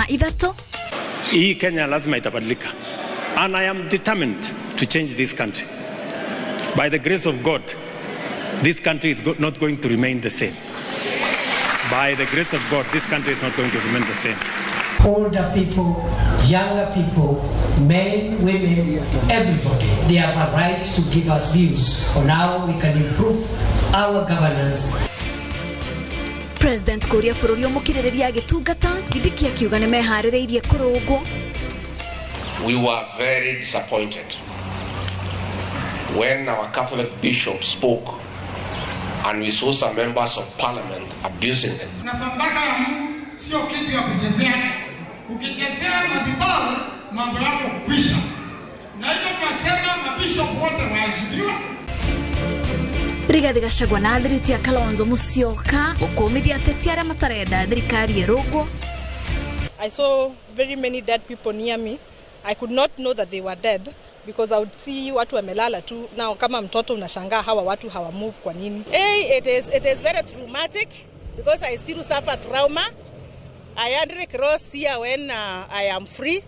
Thaa 3. Hii Kenya lazima itabadilika. And I am determined to change this country. By the grace of God, this country is not going to remain the same. By the grace of God, this country is not going to remain the same. Older people, younger people, men, women, everybody, they have a right to give us views on how we can improve our governance. President kũria bũrũri ũmũkirĩrĩria agĩtungata, Kindiki akiuga nĩ meharĩrĩirie kũrũngwo. We were very disappointed when our Catholic bishop spoke and we saw some members of parliament abusing them. Na sadaka ya Mungu sio kitu ya kuchezea. Ukichezea madhabahu mambo yako kwisha. Na hivyo tunasema mabishop wote waheshimiwe. Rigathi Gachagua na athiriti a Kalonzo Musyoka gũkũmithia ateti arĩa matarenda thirikari ĩrũngwo. I saw very many dead people near me. I could not know that they were dead because I would see watu wamelala tu. Now kama mtoto unashangaa hawa watu hawa move kwa nini? Hey, it is very traumatic because I still suffer trauma. I hardly cross here when I am free.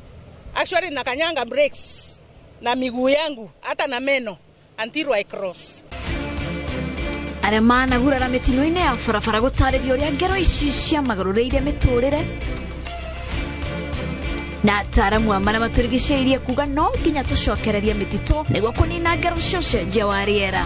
Actually nakanyanga brakes na miguu yangu hata na meno until I cross. Arĩa managurara mĩtino-inĩ ya barabara gũtarĩria ũrĩa ngero ici ciamagarũrĩire mĩtũrĩre. Na ataaramu a marĩa matũrigicĩirie kuga no nginya tũcokererie mĩtitũ nĩguo kũnina ngero cia ũcenjia wa rĩera.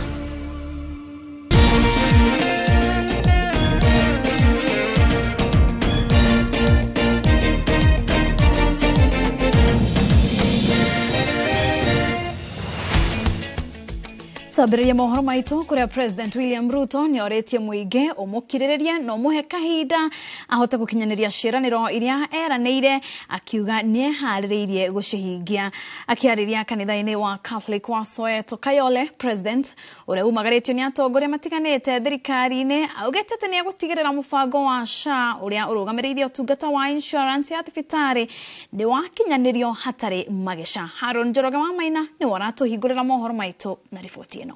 Twambĩrĩrie mohoro maitũ kũrĩa President William Ruto nĩorĩtie mũingĩ ũmũkirĩrĩrie na ũmũhe kahinda ahote gũkinyanĩria ciĩranĩro iria eranĩire, akiuga nĩeharĩrĩirie gũcihingia. Akĩarĩria kanitha-inĩ wa Catholic wa Soweto Kayole, President ũrĩa umagarĩtio nĩ atongoria matiganĩte thirikari-inĩ augĩte atĩ nĩegũtigĩrĩra mũbango wa SHA ũrĩa ũrũgamĩrĩire ũtungata wa insurance ya thibitarĩ nĩ wakinyanĩrio hatarĩ mageca. Haron Njoroge wa Maina nĩwe ũratũhingũrĩra mohoro maitũ na riboti ĩno.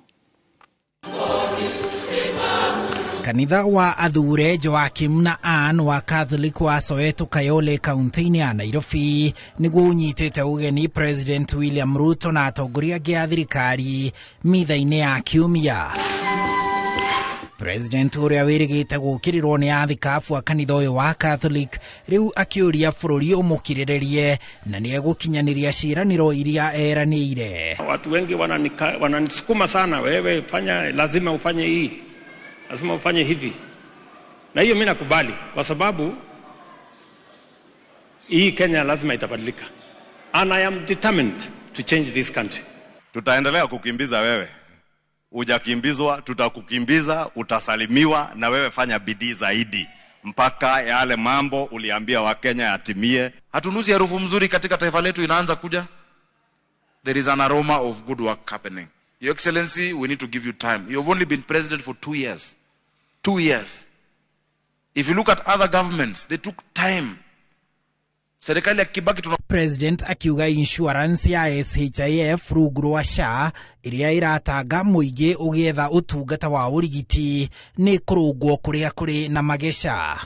Kanitha wa athure Joakim na Ann wa Catholic wa Soweto Kayole kaunti-inĩ ya Nairobi nĩguo ũnyitĩte ũgeni President William Ruto na atongoria angĩ a thirikari mitha-inĩ ya kiumia. President ũrĩa wĩrĩgĩte gũũkĩrĩrwo nĩ athikabu a kanitha ũyũ wa Catholic rĩu akĩũria bũrũri ũmũkirĩrĩrie na nĩegũkinyanĩria ciĩranĩro iria eranĩire. Watu wengi wananisukuma sana, wewe fanya, lazima ufanye hii, lazima ufanye hivi. Na hiyo mimi nakubali kwa sababu hii Kenya lazima itabadilika. And I am determined to change this country. Tutaendelea kukimbiza wewe. Hujakimbizwa, tutakukimbiza, utasalimiwa, na wewe fanya bidii zaidi mpaka yale mambo uliambia Wakenya yatimie. Hatunusi harufu mzuri katika taifa letu inaanza kuja. There is an aroma of good work happening. Your Excellency, we need to give you time. You've only been president for 2 years. 2 years. If you look at other governments, they took time. Serikali ya Kibaki tuna President akiuga insurance ya SHIF rungu rwa SHA iria iratanga mũingĩ ũgĩetha ũtungata wa ũrigiti nĩ kũrũngwo kũrĩa kũrĩ na mageca.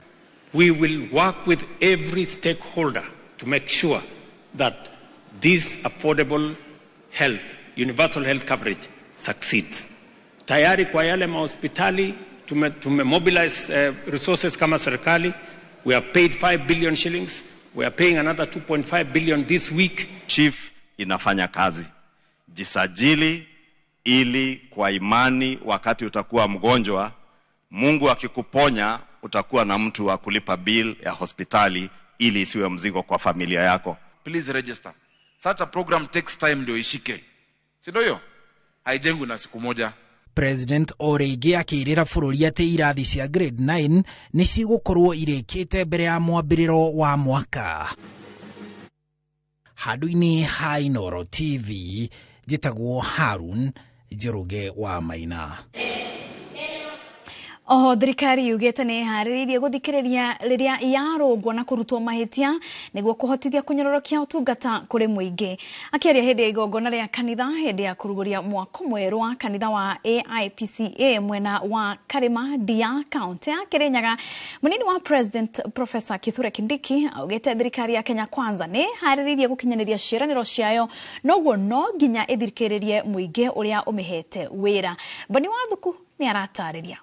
We will work with every stakeholder to make sure that this affordable health, universal health coverage succeeds. Tayari kwa yale mahospitali tume mobilize resources kama serikali. We have paid 5 billion shillings. We are paying another 2.5 billion this week. Chief inafanya kazi. Jisajili ili kwa imani wakati utakuwa mgonjwa, Mungu akikuponya utakuwa na mtu wa kulipa bill ya hospitali ili isiwe mzigo kwa familia yako. Please register. Such a program takes time ndio ishike. Si ndio hiyo? Haijengwi na siku moja. President Origi akĩĩrĩra bũrũri atĩ irathi cia grade 9 nĩ cigũkorwo irĩkĩte mbere ya mwambĩrĩro wa mwaka. Handũ-inĩ ha Inooro TV, njĩtagwo Harun Njoroge wa Maina. Oho thirikari yugĩte nĩ ĩharĩrĩirie gũthikĩrĩria rĩrĩa yarũngwo na kũrutwo mahĩtia nĩguo kũhotithia kũnyororokia ũtungata kũrĩ mũingĩ. Akĩaria hĩndĩ ya igongona rĩa kanitha hĩndĩ ya kũrugũria mwako mwerũ wa kanitha wa AIPCA mwena wa Karima Ndia kaunti ya Kirinyaga, mũnini wa President Professor Kithure Kindiki augĩte thirikari ya Kenya Kwanza nĩ ĩharĩrĩirie gũkinyanĩria ciĩranĩro ciayo noguo no nginya ĩthikĩrĩrie mũingĩ ũrĩa ũmĩhete wĩra. Boni Wathuku nĩ aratarĩria.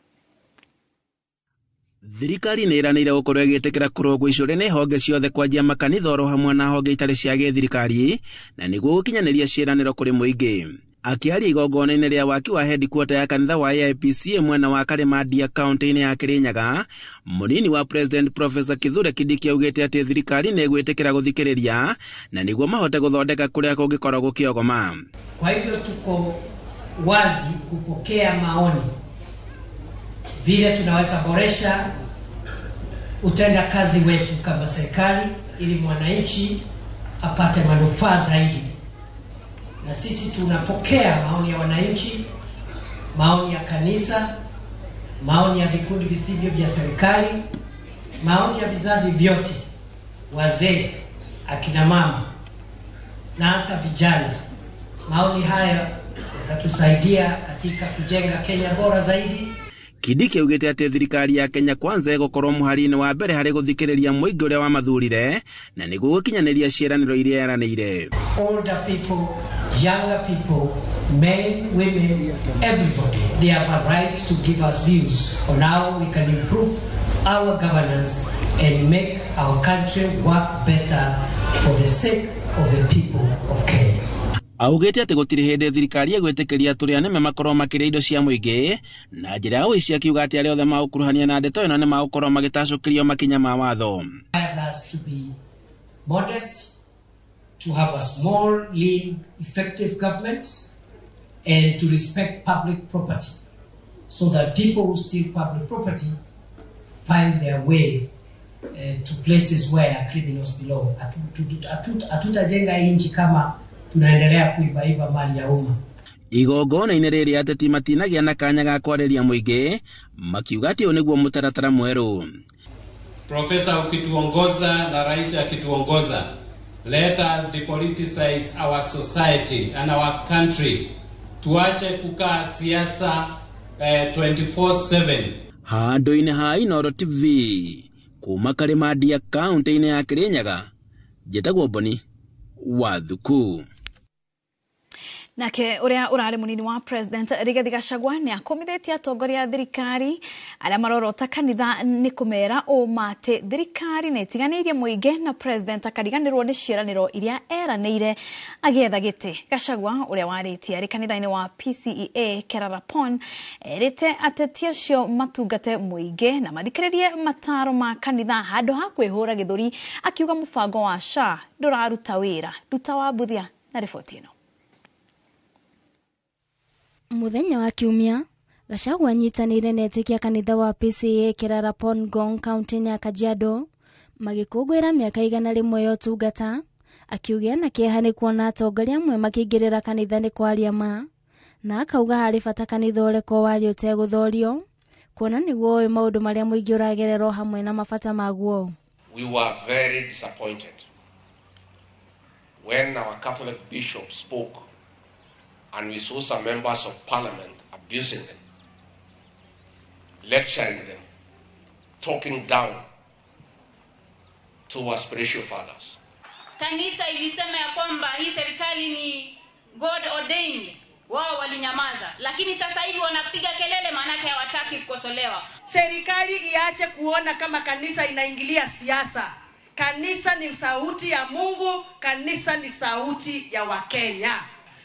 Thirikari nĩ ĩranĩire gũkorwo ĩgĩtĩkĩra kũrũngwo icũrĩ nĩ honge ciothe kwanjia makanitha oro hamwe na honge itarĩ cia gĩthirikari na nĩguo gũkinyanĩria ciĩranĩro kũrĩ mũingĩ. Akĩaria igongona-inĩ rĩa waki wa headquarter ya kanitha wa AIPCA mwena wa Karima Ndia kaunti-inĩ ya Kirinyaga, mũnini wa President Professor Kithure Kindiki augĩte atĩ thirikari nĩ ĩgwĩtĩkĩra gũthikĩrĩria na nĩguo mahote gũthondeka kũrĩa kũngĩkorwo gũkĩogoma. Kwa hivyo tuko wazi kupokea maoni vile tunaweza boresha utendakazi wetu kama serikali ili mwananchi apate manufaa zaidi. Na sisi tunapokea maoni ya wananchi, maoni ya kanisa, maoni ya vikundi visivyo vya serikali, maoni ya vizazi vyote, wazee, akina mama na hata vijana. Maoni haya yatatusaidia katika kujenga Kenya bora zaidi. Kindiki augĩte atĩ thirikari ya Kenya Kwanza ĩgũkorwo mũhari-inĩ wa mbere harĩ gũthikĩrĩria mũingĩ ũrĩa wamathurire na nĩguo gũkinyanĩria ciĩranĩro iria yeranĩire. Older people, younger people, men, women, everybody, they have a right to give us views on how we can improve our governance and make our country work better for the sake of the people of Kenya. Augĩte atĩ gũtirĩ hĩndĩ thirikari ĩgwĩtĩkĩria tũrĩa nĩme makorwo makĩrĩa indo cia mũingĩ na njĩra ya ũici, akiuga atĩ arĩa othe magũkuruhania na ndeto ĩno nĩ magũkorwo magĩtacũkĩrio makinya ma watho. Us to be modest, to have a small, lean, effective government and to respect public property so that people who steal public property find their way to places where criminals belong. Hatutajenga nchi kama tunaendelea kuibaiba mali ya umma. Igongona-inĩ rĩrĩ ateti matinagĩa na kanya ga kwarĩria mũingĩ makiuga atĩ ũyũ nĩguo mũtaratara mwerũ. Profesa ukituongoza na rais akituongoza, let us depoliticize our society and our country. Tuache kukaa siasa 24/7. Handũ-inĩ ha Inooro TV kuma Karima Ndia kaunti-inĩ ya Kirinyaga, njĩtagwo Boni Wathuku. Nake uria urari munini wa President Rigathi Gachagua ni akomithitie atongoria a thirikari aria marorota kanitha ni kumera uma ati thirikari ni itiganiirie muingi na President akariganirwo ni ciiraniro iria eraniire agietha giti. Gachagua uria waritie ari kanitha-ini wa PCEA Kerarapon erite ateti acio matungate muingi na mathikiririe mataro ma kanitha handu ha kwihura githuri, akiuga mubango wa SHA nduraruta wira. Ruta wa Mbuthia na riboti ino. Muthenya wa kiumia, Gachagua anyitanĩire na etĩkia kanitha wa PCEA Kerarapon Ngong kaunti-inĩ ya Kajiado magĩkũngũĩra mĩaka 100 ya ũtungata, akiuga na kĩeha nĩ kuona atongoria amwe makĩingĩrĩra kanitha nĩ kwaria ma, na akauga harĩ bata kanitha ũrekwo warie ũtegũthorio kuona nĩguo ũĩ maũndũ marĩa mũingĩ ũragerera hamwe na mabata maguo. We were very disappointed when our Catholic bishop spoke and we saw some members of parliament abusing them, lecturing them, talking down to our spiritual fathers. Kanisa ilisema ya kwamba hii serikali ni God ordained, wao walinyamaza, lakini sasa hivi wanapiga kelele maanake hawataki kukosolewa. Serikali iache kuona kama kanisa inaingilia siasa. Kanisa ni sauti ya Mungu, kanisa ni sauti ya Wakenya.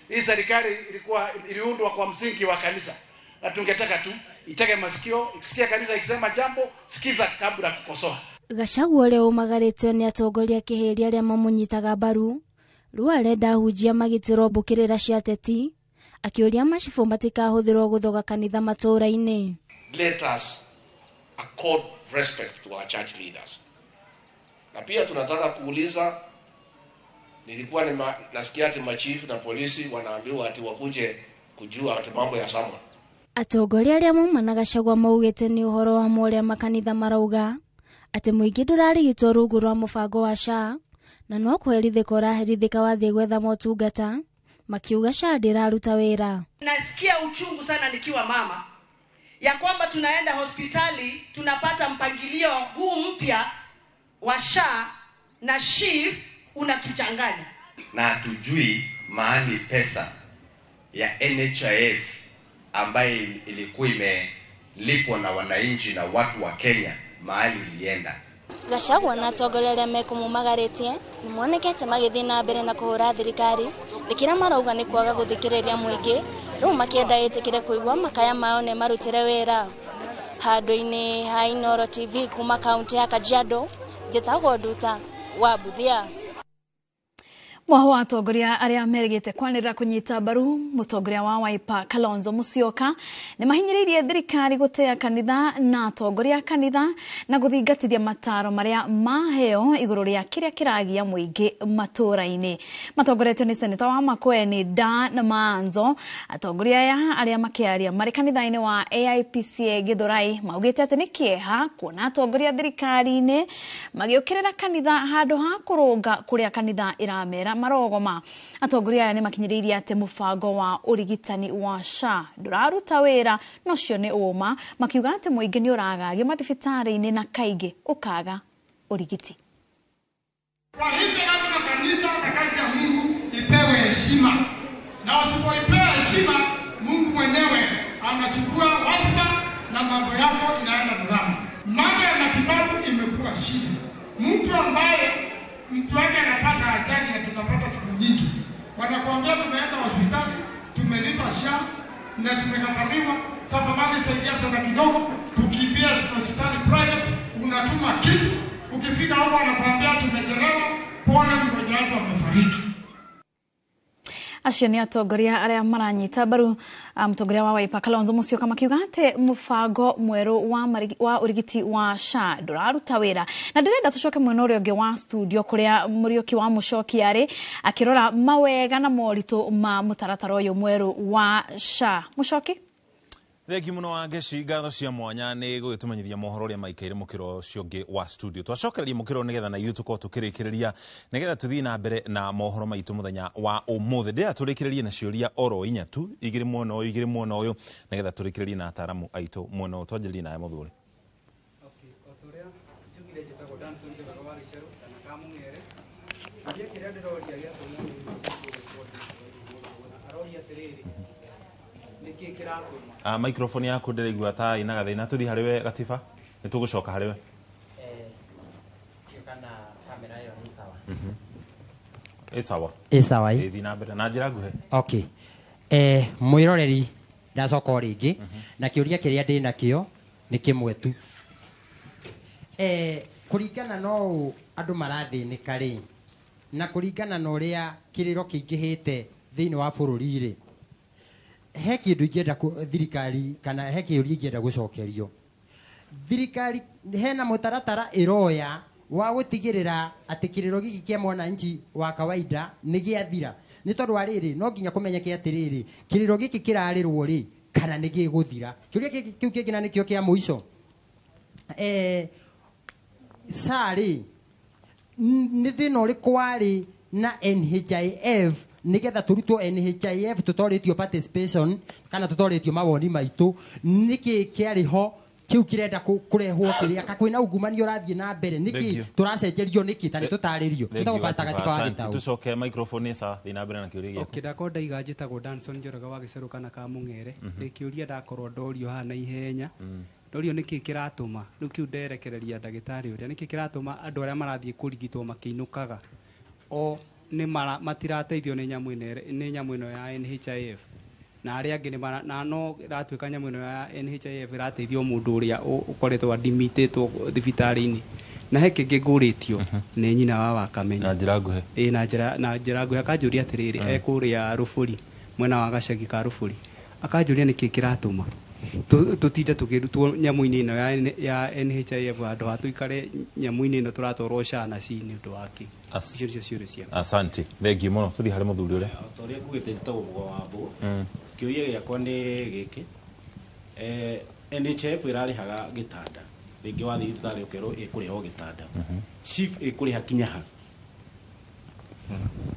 Hii serikali ilikuwa iliundwa kwa msingi wa kanisa, na tungetaka tu itege masikio, ikisikia kanisa ikisema jambo, sikiza kabla kukosoa. Gachagua ũrĩa ũmagarĩtio nĩ atongoria kĩhĩri arĩa mamũnyitaga mbaru rĩu arenda ahunjia magitĩrwo mbũkĩrĩra cia ateti, akĩũria macibũ matikahũthĩrwo gũthoga kanitha matũũra-inĩ. Let us accord respect to our church leaders. Na pia tunataka kuuliza, nilikuwa nasikia ati machifu na polisi wanaambiwa ati wakuje kujua ati mambo ya Samuel. Atongoria arĩa mauma na Gachagua maugĩte nĩ ũhoro wa ma ũrĩa makanitha marauga atĩ mũingĩ ndũrarigitwo rungu rwa mũbango wa SHA na no kũherithĩka ũraherithĩka wathiĩ gwetha motungata, makiuga SHA ndĩraruta wĩra. Nasikia uchungu sana nikiwa mama ya kwamba tunaenda hospitali tunapata mpangilio huu mpya wa SHA na SHIF unatuchanganya. Na hatujui mahali pesa ya NHIF ambaye ilikuwa imelipwa na wananchi na watu wa Kenya mahali ilienda. Gachagua na atongoria arĩa mekũmumagarĩtie nĩmonekete magĩthiĩ na mbere na kũhũra thirikari nĩ kĩrĩa marauga nĩ kwaga gũthikĩrĩria mũingĩ, rĩu makĩenda ĩtĩkĩre kũigua makaya mao na ĩmarutĩre wĩra. Handũ-inĩ ha Inooro TV kuma kaunti ya Kajiado, njĩtagwo Nduta wa Mbuthia. Mwaho wa atongoria arĩa merĩgĩte kwanĩrĩra kũnyita mbaru mũtongoria wa Wiper Kalonzo Musyoka nĩ mahinyĩrĩirie thirikari gũtĩa kanitha na atongoria a kanitha na gũthingatithia mataro marĩa maheo igũrũ rĩa kĩrĩa kĩragia mũingĩ matũũra-inĩ. Matongoretio nĩ seneta wa Makueni Dan Maanzo. Atongoria aya arĩa makĩaria marĩ kanitha-inĩ wa AIPCA Githurai maugĩte atĩ nĩ kĩeha kuona atongoria thirikari-inĩ magĩũkĩrĩra kanitha handũ ha kũrũnga kũrĩa kanitha ĩramera marogoma. Atongoria aya nĩ makinyĩrĩirie atĩ mũbango wa ũrigitani wa SHA ndũraruta wĩra na ũcio nĩ ũma, makiuga atĩ mũingĩ nĩ ũragagio mathibitarĩ-inĩ na kaingĩ ũkaga ũrigiti. Kwa hivyo lazima kanisa na kazi ya Mungu ipewe heshima, na usipoipewa heshima, Mungu mwenyewe anachukua wadhifa na mambo yako inaenda mrama. Mambo ya matibabu imekuwa shida. Mtu ambaye mtu wake anapata ajali na tunapata siku nyingi, wanakuambia tumeenda hospitali, tumelipa SHA na tumekataliwa, tafadhali saidia fedha kidogo. Tukimbia hospitali private, unatuma kitu, ukifika huko wanakuambia tumechelewa, pole, mgonjwa wako amefariki. Acio nĩ atongoria arĩa maranyita mbaru mũtongoria wa Wiper Kalonzo Musyoka makiuga atĩ mũbango mwerũ wa ũrigiti wa SHA ndũraruta wĩra. Na ndĩrenda tũcoke mwena ũrĩa ũngĩ wa studio kũrĩa Mũriũki wa Mũcoki arĩ akĩrora mawega na moritũ ma mũtaratara ũyũ mwerũ wa SHA. Mũcoki? Thengi muno wa Ngeci, ngatho cia mwanya nĩ gũgĩtũmenyithia mohoro ũrĩa maikaire mũkĩro ũcio ũngĩ wa studio. Twacokereria mũkĩro nĩgetha na ithuĩ tũkorwo tũkĩrĩkĩrĩria nĩgetha tũthiĩ na mbere na mohoro maitũ mũthenya wa ũmũthĩ. Ndĩrenda tũrĩkĩrĩrie na ciũria oro inya tu, igĩrĩ mwena ũyũ, igĩrĩ mwena ũyũ, nĩgetha tũrĩkĩrĩrie na ataramu aitũ mwena ũyũ. Twanjĩrĩrie nawe mũthuri. Microphone yaku ndĩraigua ta ĩna gathĩna, tũthiĩ harĩ we Gatiba, nĩ tũgũcoka harĩ we. Ĩ sawa. Ĩ sawa. Ĩ, thiĩ na mbere na njĩra nguhĩ. Okay. Mwĩroreri ndacoka o rĩngĩ na kĩũria kĩrĩa ndĩ nakĩo nĩ kĩmwe tu. Kũringana na ũũ andũ marathĩnĩka rĩ, na kũringana na ũrĩa kĩrĩro kĩingĩhĩte thĩinĩ wa bũrũri rĩ, he kĩndũ ingĩenda thirikari kana he kĩũria ingĩenda gũcokerio. Thirikari hena mũtaratara ĩroya wa gũtigĩrĩra atĩ kĩrĩro gĩkĩ kĩa mwananchi wa kawaida nĩ gĩathira. Nĩ tondũ wa rĩrĩ, no nginya kũmenyeke atĩrĩrĩ, kĩrĩro gĩkĩ kĩrarĩrwo rĩ, kana nĩ gĩgũthira. Kĩũria kĩu kĩngĩ na nĩkĩo kĩa mũico. SHA rĩ, nĩ thĩna ũrĩkũ warĩ na NHIF nĩgetha tũrutwo NHIF tũtorĩtio participation kana tũtorĩtio mawoni maitũ, nĩkĩ kĩarĩ ho kĩu kĩrenda kũrehwo kĩrĩa ka kwĩna ungumania ũrathiĩ na mbere, nĩkĩ tũracenjerio nĩkĩ ta nĩ tũtarĩrio. Tũtagwo Pastor Gatiba wa Gĩtaũ. Tũcoke microphone ĩca, thiĩ na mbere na kĩũria gĩaku. Okay, ndakorwo ndaiga njĩtagwo Danson Njoroge wa Gĩcerũ kana Kamũng'ere. Ndĩ kĩũria ndakorwo ndorio haha na ihenya. Ndorio nĩkĩ kĩratũma, rĩu kĩu nderekereria ndagĩtarĩ ũrĩa, nĩkĩ kĩratũma andũ arĩa marathiĩ kũrigitwo makĩinũkaga o nĩ matirateithio nĩ nyamũ ĩno, nĩ nyamũ ĩno ya NHIF, na arĩa angĩ nĩ na no ĩratuĩka nyamũ ĩno ya NHIF ĩrateithio mũndũ ũrĩa ũkoretwo admitĩtwo thibitarĩ-inĩ. Na he kĩngĩ ngũrĩtio nĩ nyina wa Wakamenya. Na njĩra nguhĩ. Ĩĩ, na njĩra nguhĩ akanjũria atĩrĩrĩ, e kũrĩa Rũbũri, mwena wa gacagi ka Rũbũri, akanjũria nĩkĩ kĩratũma tũtinde tũkĩrutwo nyamũ-inĩ ĩno ya NHIF handũ ha tũikare nyamũ-inĩ ĩno tũratwarwo SHA na SHI nĩ ũndũ wa kĩ? Icio nĩcio ciũria ciakwa. Asante. Thengiũ mũno. Tũthiĩ harĩ mũthuri ũrĩa. O ta ũrĩa ngugĩte njĩtagwo Mũgo wa Mbũgũ. Kĩũria gĩakwa nĩ gĩkĩ. NHIF ĩrarĩhaga gĩtanda, rĩngĩ wathiĩ thibitarĩ ũkerwo ĩkũrĩha o gĩtanda. SHIF ĩkũrĩha kinya ha?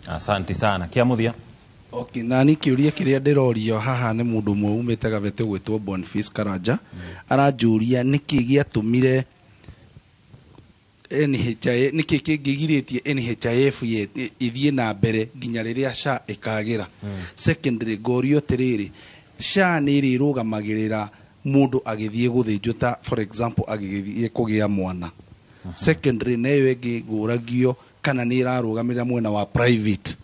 Asante sana. Kia muthia. Okay, nani kĩũria kĩrĩa ndĩrorio haha nĩ mũndũ ũmwe umĩte Gavete gwĩtwo Boniface Karanja. Aranjũria nĩkĩ gĩatũmire NHIF, nĩkĩ kĩngĩgirĩtie NHIF ĩthiĩ na mbere nginya rĩrĩa SHA ĩkagĩra. Secondary, ngorio atĩrĩrĩ, SHA nĩ ĩrĩrũgamagĩrĩra mũndũ agĩthiĩ gũthĩnjwo, ta for example agĩthiĩ kũgĩa mwana? Secondary, na ĩyo ĩngĩ ngũragio kana nĩ ĩrarũgamĩrĩra mwena wa private,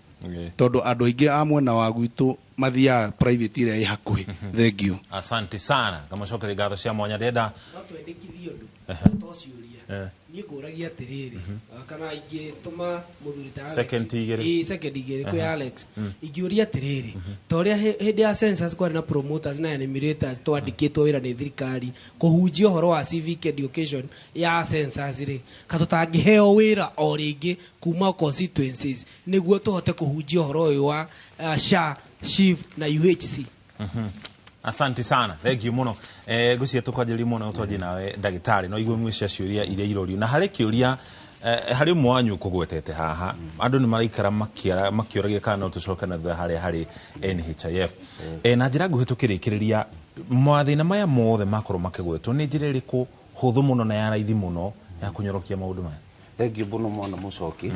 tondũ andũ aingĩ a mwena wa gwitũ mathiaga private ĩrĩa ĩ hakuhĩ. Thank you. Asante sana. Ngamacokeria ngatho cia mwanya. Ndĩrenda No twendekithie ũndũ to ciũria. Niĩ ngũragia atĩrĩrĩ, kana ingĩtũma mũthuri ta Alex- Second igĩrĩ. Ĩĩ, second igĩrĩ kwĩ Alex. Ingĩũria atĩrĩrĩ, ta ũrĩa hĩndĩ ya census kwarĩ na promoters na enumerators twandĩkĩtwo wĩra nĩ thirikari kũhunjia ũhoro wa civic education ya census rĩ, ka tũtangĩheo wĩra o rĩngĩ kuma constituencies nĩguo tũhote kũhunjia ũhoro ũyũ wa SHA, SHIF na UHC? Asante sana, thank you muno. Ngwĩciria tũkwanjĩrĩria mũno, twanjie nawe ndagĩtarĩ, no igue imwe cia ciũria iria irorio na harĩ kĩũria harĩ ũmwe wanyu kũgwetete haha. Andũ nĩ maraikara makĩũragia kana no tũcoke na thutha harĩa harĩ NHIF. Na njĩra nguhĩ tũkĩrĩkĩrĩria, mathĩna maya mothe makorwo makĩgwetwo, nĩ njĩra ĩrĩkũ hũthũ mũno na ya raithi mũno ya kũnyorokia maũndũ maya? Thengiũ mũno mwana mũcoki.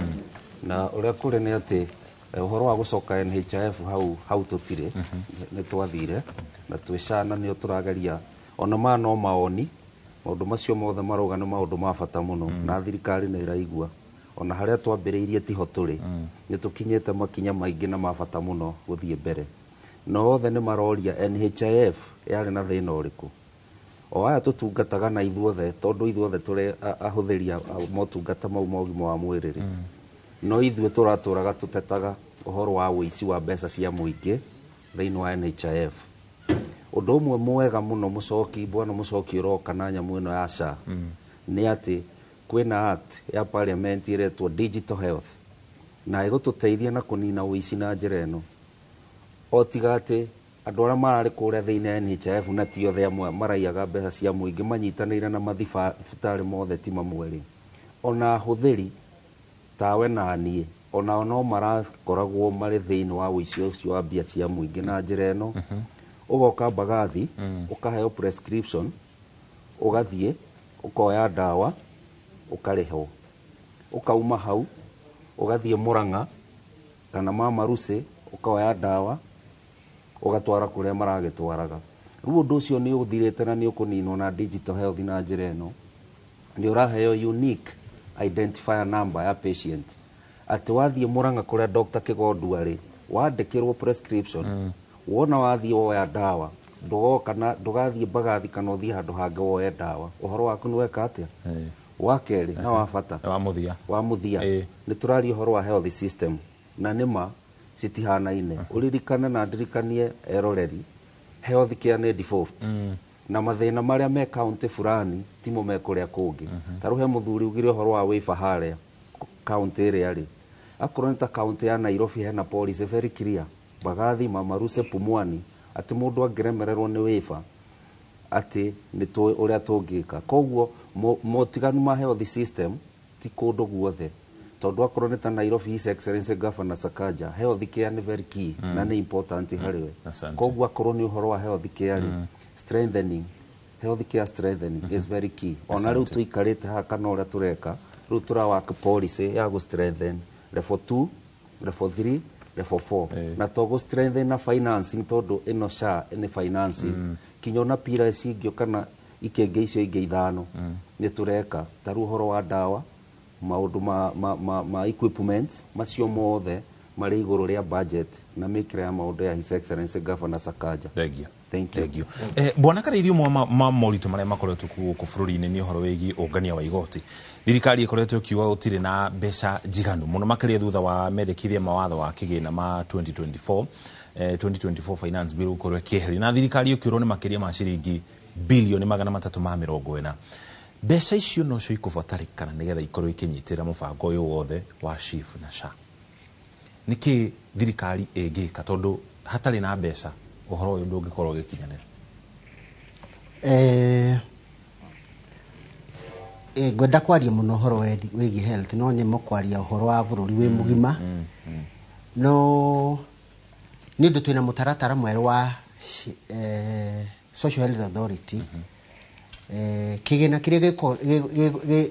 Na ũrĩa kũrĩ nĩ atĩ ũhoro wa gũcoka NHIF hau hau tũtirĩ, nĩ twathire na twĩcana nĩo tũrageria ona maya no maoni. Maũndũ macio mothe marauga nĩ maũndũ ma bata mũno na thirikari nĩ ĩraigua ona harĩa twambĩrĩirie tiho tũrĩ. Nĩ tũkinyĩte makinya maingĩ na ma bata mũno gũthiĩ mbere, no othe nĩ maroria NHIF yarĩ na thĩna ũrĩkũ. O aya tũtungataga na ithuothe, tondũ ithuothe tũrĩ ahũthĩri a motungata mau ma ũgima wa mwĩrĩ rĩ, no ithuĩ tũratũraga tũtetaga ũhoro wa ũici wa mbeca cia mũingĩ thĩinĩ wa NHIF. Ũndũ ũmwe mwega mũno mũcoki, bwana mũcoki, ũroka na nyamũ ĩno ya SHA nĩ atĩ kwĩna act ya parliament ĩretwo digital health na ĩgũtũteithia na kũnina ũici na njĩra ĩno. O tiga atĩ andũ arĩa mararĩ kũrĩa thĩinĩ ya NHIF na ti othe amwe maraiyaga mbeca cia mũingĩ manyitanĩire na mathibitarĩ mothe ti mamwe rĩ, ona ahũthĩri tawe na niĩ onao no marakoragwo marĩ thĩinĩ wa ũici ũcio wa mbia cia mũingĩ. Na njĩra ĩno, ũgoka Mbagathi, ũkaheo prescription, ũgathiĩ ũkoya ndawa, ũkarĩhwo, ũkauma hau ũgathiĩ Mũrang'a kana Mama Lucy, ũkoya ndawa, ũgatwara kũrĩa maragĩtwaraga. Rĩu ũndũ ũcio nĩ ũthirĩte na nĩ ũkũninwo na digital health na njĩra ĩno. Nĩ ũraheo unique identifier number ya patient, atĩ wathiĩ Mũrang'a kũrĩa Dr. Kĩgondu arĩ, wandĩkĩrwo prescription, wona wathiĩ woya ndawa, ndũgoka na ndũgathiĩ Mbagathi kana ũthiĩ handũ hangĩ woe ndawa. Ũhoro waku nĩ weka atĩa? Wa kerĩ na wa bata wa mũthia. Wa mũthia, nĩ tũraria ũhoro wa health system na nĩma citihanaine. Ũririkane na ndirikanie eroreri, health care nĩ default na mathĩna marĩa me kaunti fulani timo me kũrĩa kũngĩ. Ta rĩu he mũthuri ugire ũhoro wa waiver harĩa kaunti ĩrĩa rĩ, akorwo nĩ ta kaunti ya Nairobi hena policy very clear, Mbagathi, Mama Lucy, Pumwani, atĩ mũndũ angĩremererwo nĩ waiver atĩ nĩ tũĩ ũrĩa tũngĩka. Koguo motiganu ma health system ti kũndũ guothe, tondũ akorwo nĩ ta Nairobi, His Excellency Governor Sakaja, health care nĩ very key na nĩ important harĩ we. Koguo akorwo nĩ ũhoro wa health care rĩ, strengthening health care, strengthening is very key. Ona rĩu tũikarĩte haha kana ũrĩa tũreka rĩu, tũrawaka policy ya gũ strengthen level 2, level 3, level 4, na to gũ strengthen na financing, tondũ ĩno SHA nĩ financing kinya ona pira ici ingĩ kana ikĩngĩ icio ingĩ ithano nĩ tũreka. Ta rĩu ũhoro wa ndawa, maũndũ ma equipment macio mothe marĩ igũrũ rĩa budget na mĩkĩre ya maũndũ ya His Excellency Governor Sakaja. Thank you. Thank you. Thank you. Bwana Karĩithi, ũmwe ma moritũ marĩa makoretwo kuo gũkũ bũrũri-inĩ nĩ ũhoro wĩgiĩ ũngania wa igoti. Thirikari ĩkoretwo ĩkiuga gũtirĩ na mbeca njiganu mũno, makĩria thutha wa mendekithia ma watho wa kĩgĩna ma 2024, 2024 finance bill gũkorwo ĩkĩeherio na thirikari ĩkĩũrwo nĩ makĩria ma ciringi bilioni 340. Mbeca icio nocio ikũbatarĩkana nĩgetha ikorwo ikĩnyitĩrĩra mũbango ũyũ wothe wa SHIF na SHA. Nĩkĩ thirikari ĩngĩka, tondũ hatarĩ na mbeca ũhoro ũyũ ndũngĩkorwo ũgĩkinyanĩra? Ngwenda kwaria muno horo wĩgiĩ health, no nyemo kwaria ũhoro wa bũrũri wĩ mũgima. No nĩ ũndũ twĩna mũtaratara mwerũ wa Social Health Authority. Kĩgĩna kĩrĩa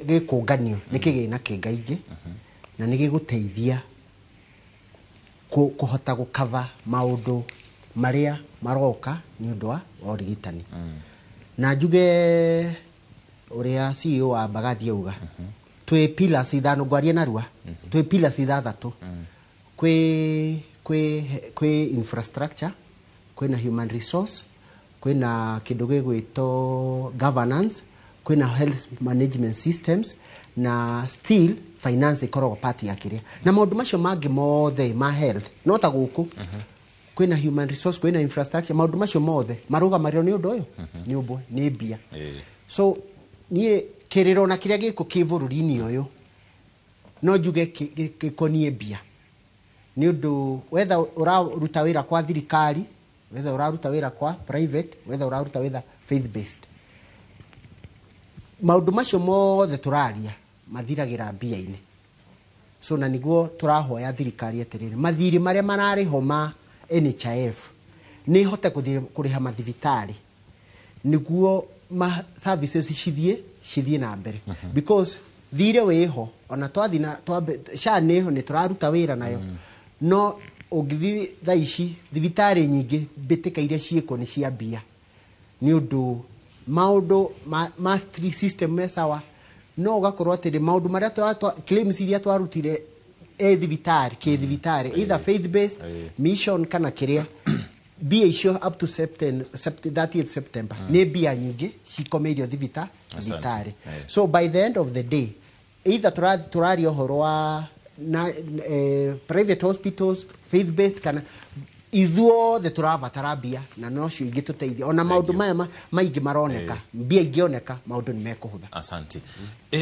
gĩkũnganio nĩ kĩgĩna kĩngaingĩ na nĩ gĩgũteithia kũhota gũkava maũndũ marĩa maroka nĩ ũndũ wa ũrigitani. Na njuge ũrĩa CEO wa Mbagathi auga, twĩ pillars ithano, ngwaria narua, twĩ pillars ithathatũ. Kwĩ infrastructure, kwĩna human resource, kwĩna kĩndũ gĩgwĩtwo governance, kwĩna health management systems, na still finance ĩkoragwo part ya kĩrĩa. Na maũndũ macio mangĩ mothe ma health no ta gũkũ kwĩna human resource, kwĩna infrastructure, maũndũ macio mothe marũgamagĩrĩrwo nĩ ũndũ ũyũ, nĩ ũmwe, nĩ mbia. So niĩ kĩrĩro na kĩrĩa gĩkũ kĩ bũrũri-inĩ ũyũ no njuge gĩkoniĩ mbia, nĩ ũndũ wetha ũraruta wĩra kwa thirikari, wetha ũraruta wĩra kwa private, wetha ũraruta wĩra faith based, maũndũ macio mothe tũraria mathiragĩra mbia-inĩ. So na nĩguo tũrahoya thirikari atĩrĩrĩ, mathirĩ marĩa mararĩho ma NHIF nĩ ĩhote kũrĩha mathibitarĩ nĩguo ma services cithiĩ na mbere, because thirĩ wĩho ona twathi na SHA nĩho nĩ tũraruta wĩra nayo, no ũngĩthiĩ thaa ici thibitarĩ nyingĩ mbĩtĩka iria ciĩkwo nĩ cia mbia, nĩ ũndũ maũndũ ma street system me sawa, no ũgakorwo atĩrĩ maũndũ marĩa claims iria twarutire thibitarĩ kĩ thibitarĩ either faith based mission kana kĩrĩa, mbia icio up to 30th September nĩ mbia nyingĩ cikomeirio thibitarĩ. So by the end of the day either tũraria ũhoro wa na private hospitals, faith based, kana ithuothe tũrabatara mbia na nocio ingĩtũteithia ona maũndũ maya maingĩ maroneka, mbia ingĩoneka maũndũ nĩ mekũhũtha. Asante.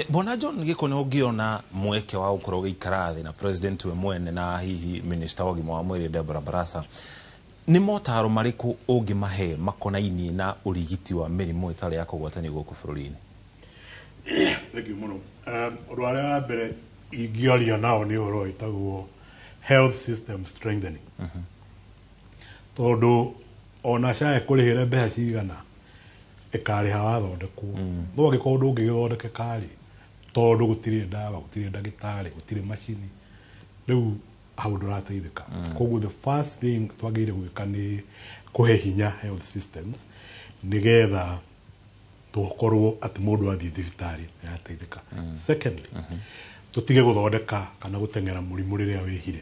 Bwana John Gĩkũ, ũngĩona mweke wa gũkorwo ũgĩikara thĩ na president we mwene na hihi minister wa ũgima wa mwĩrĩ Deborah Barasa, nĩ motaro marĩkũ ũngĩmahe makonainie na ũrigiti wa mĩrimũ ĩtarĩ ya kũgwatanio gũkũ bũrũri-inĩ? Thank you mũno. Ũndũ ũrĩa wa mbere ingĩaria nao nĩ ũhoro wĩtagwo health system strengthening, tondũ ona SHA ĩkũrĩhĩre mbeca cigana ĩkarĩha wathondekwo, no angĩkorwo ndũngĩgĩthondekeka rĩ, tondũ gũtirĩ ndawa, gũtirĩ ndagĩtarĩ, gũtirĩ macini, rĩu hau ndũrateithĩka. Koguo the first thing twagĩrĩire gwĩka nĩ kũhe hinya health systems nĩgetha tũkorwo atĩ mũndũ athiĩ thibitarĩ nĩ arateithĩka. Secondly, tũtige gũthondeka kana gũteng'era mũrimũ rĩrĩa wĩhire,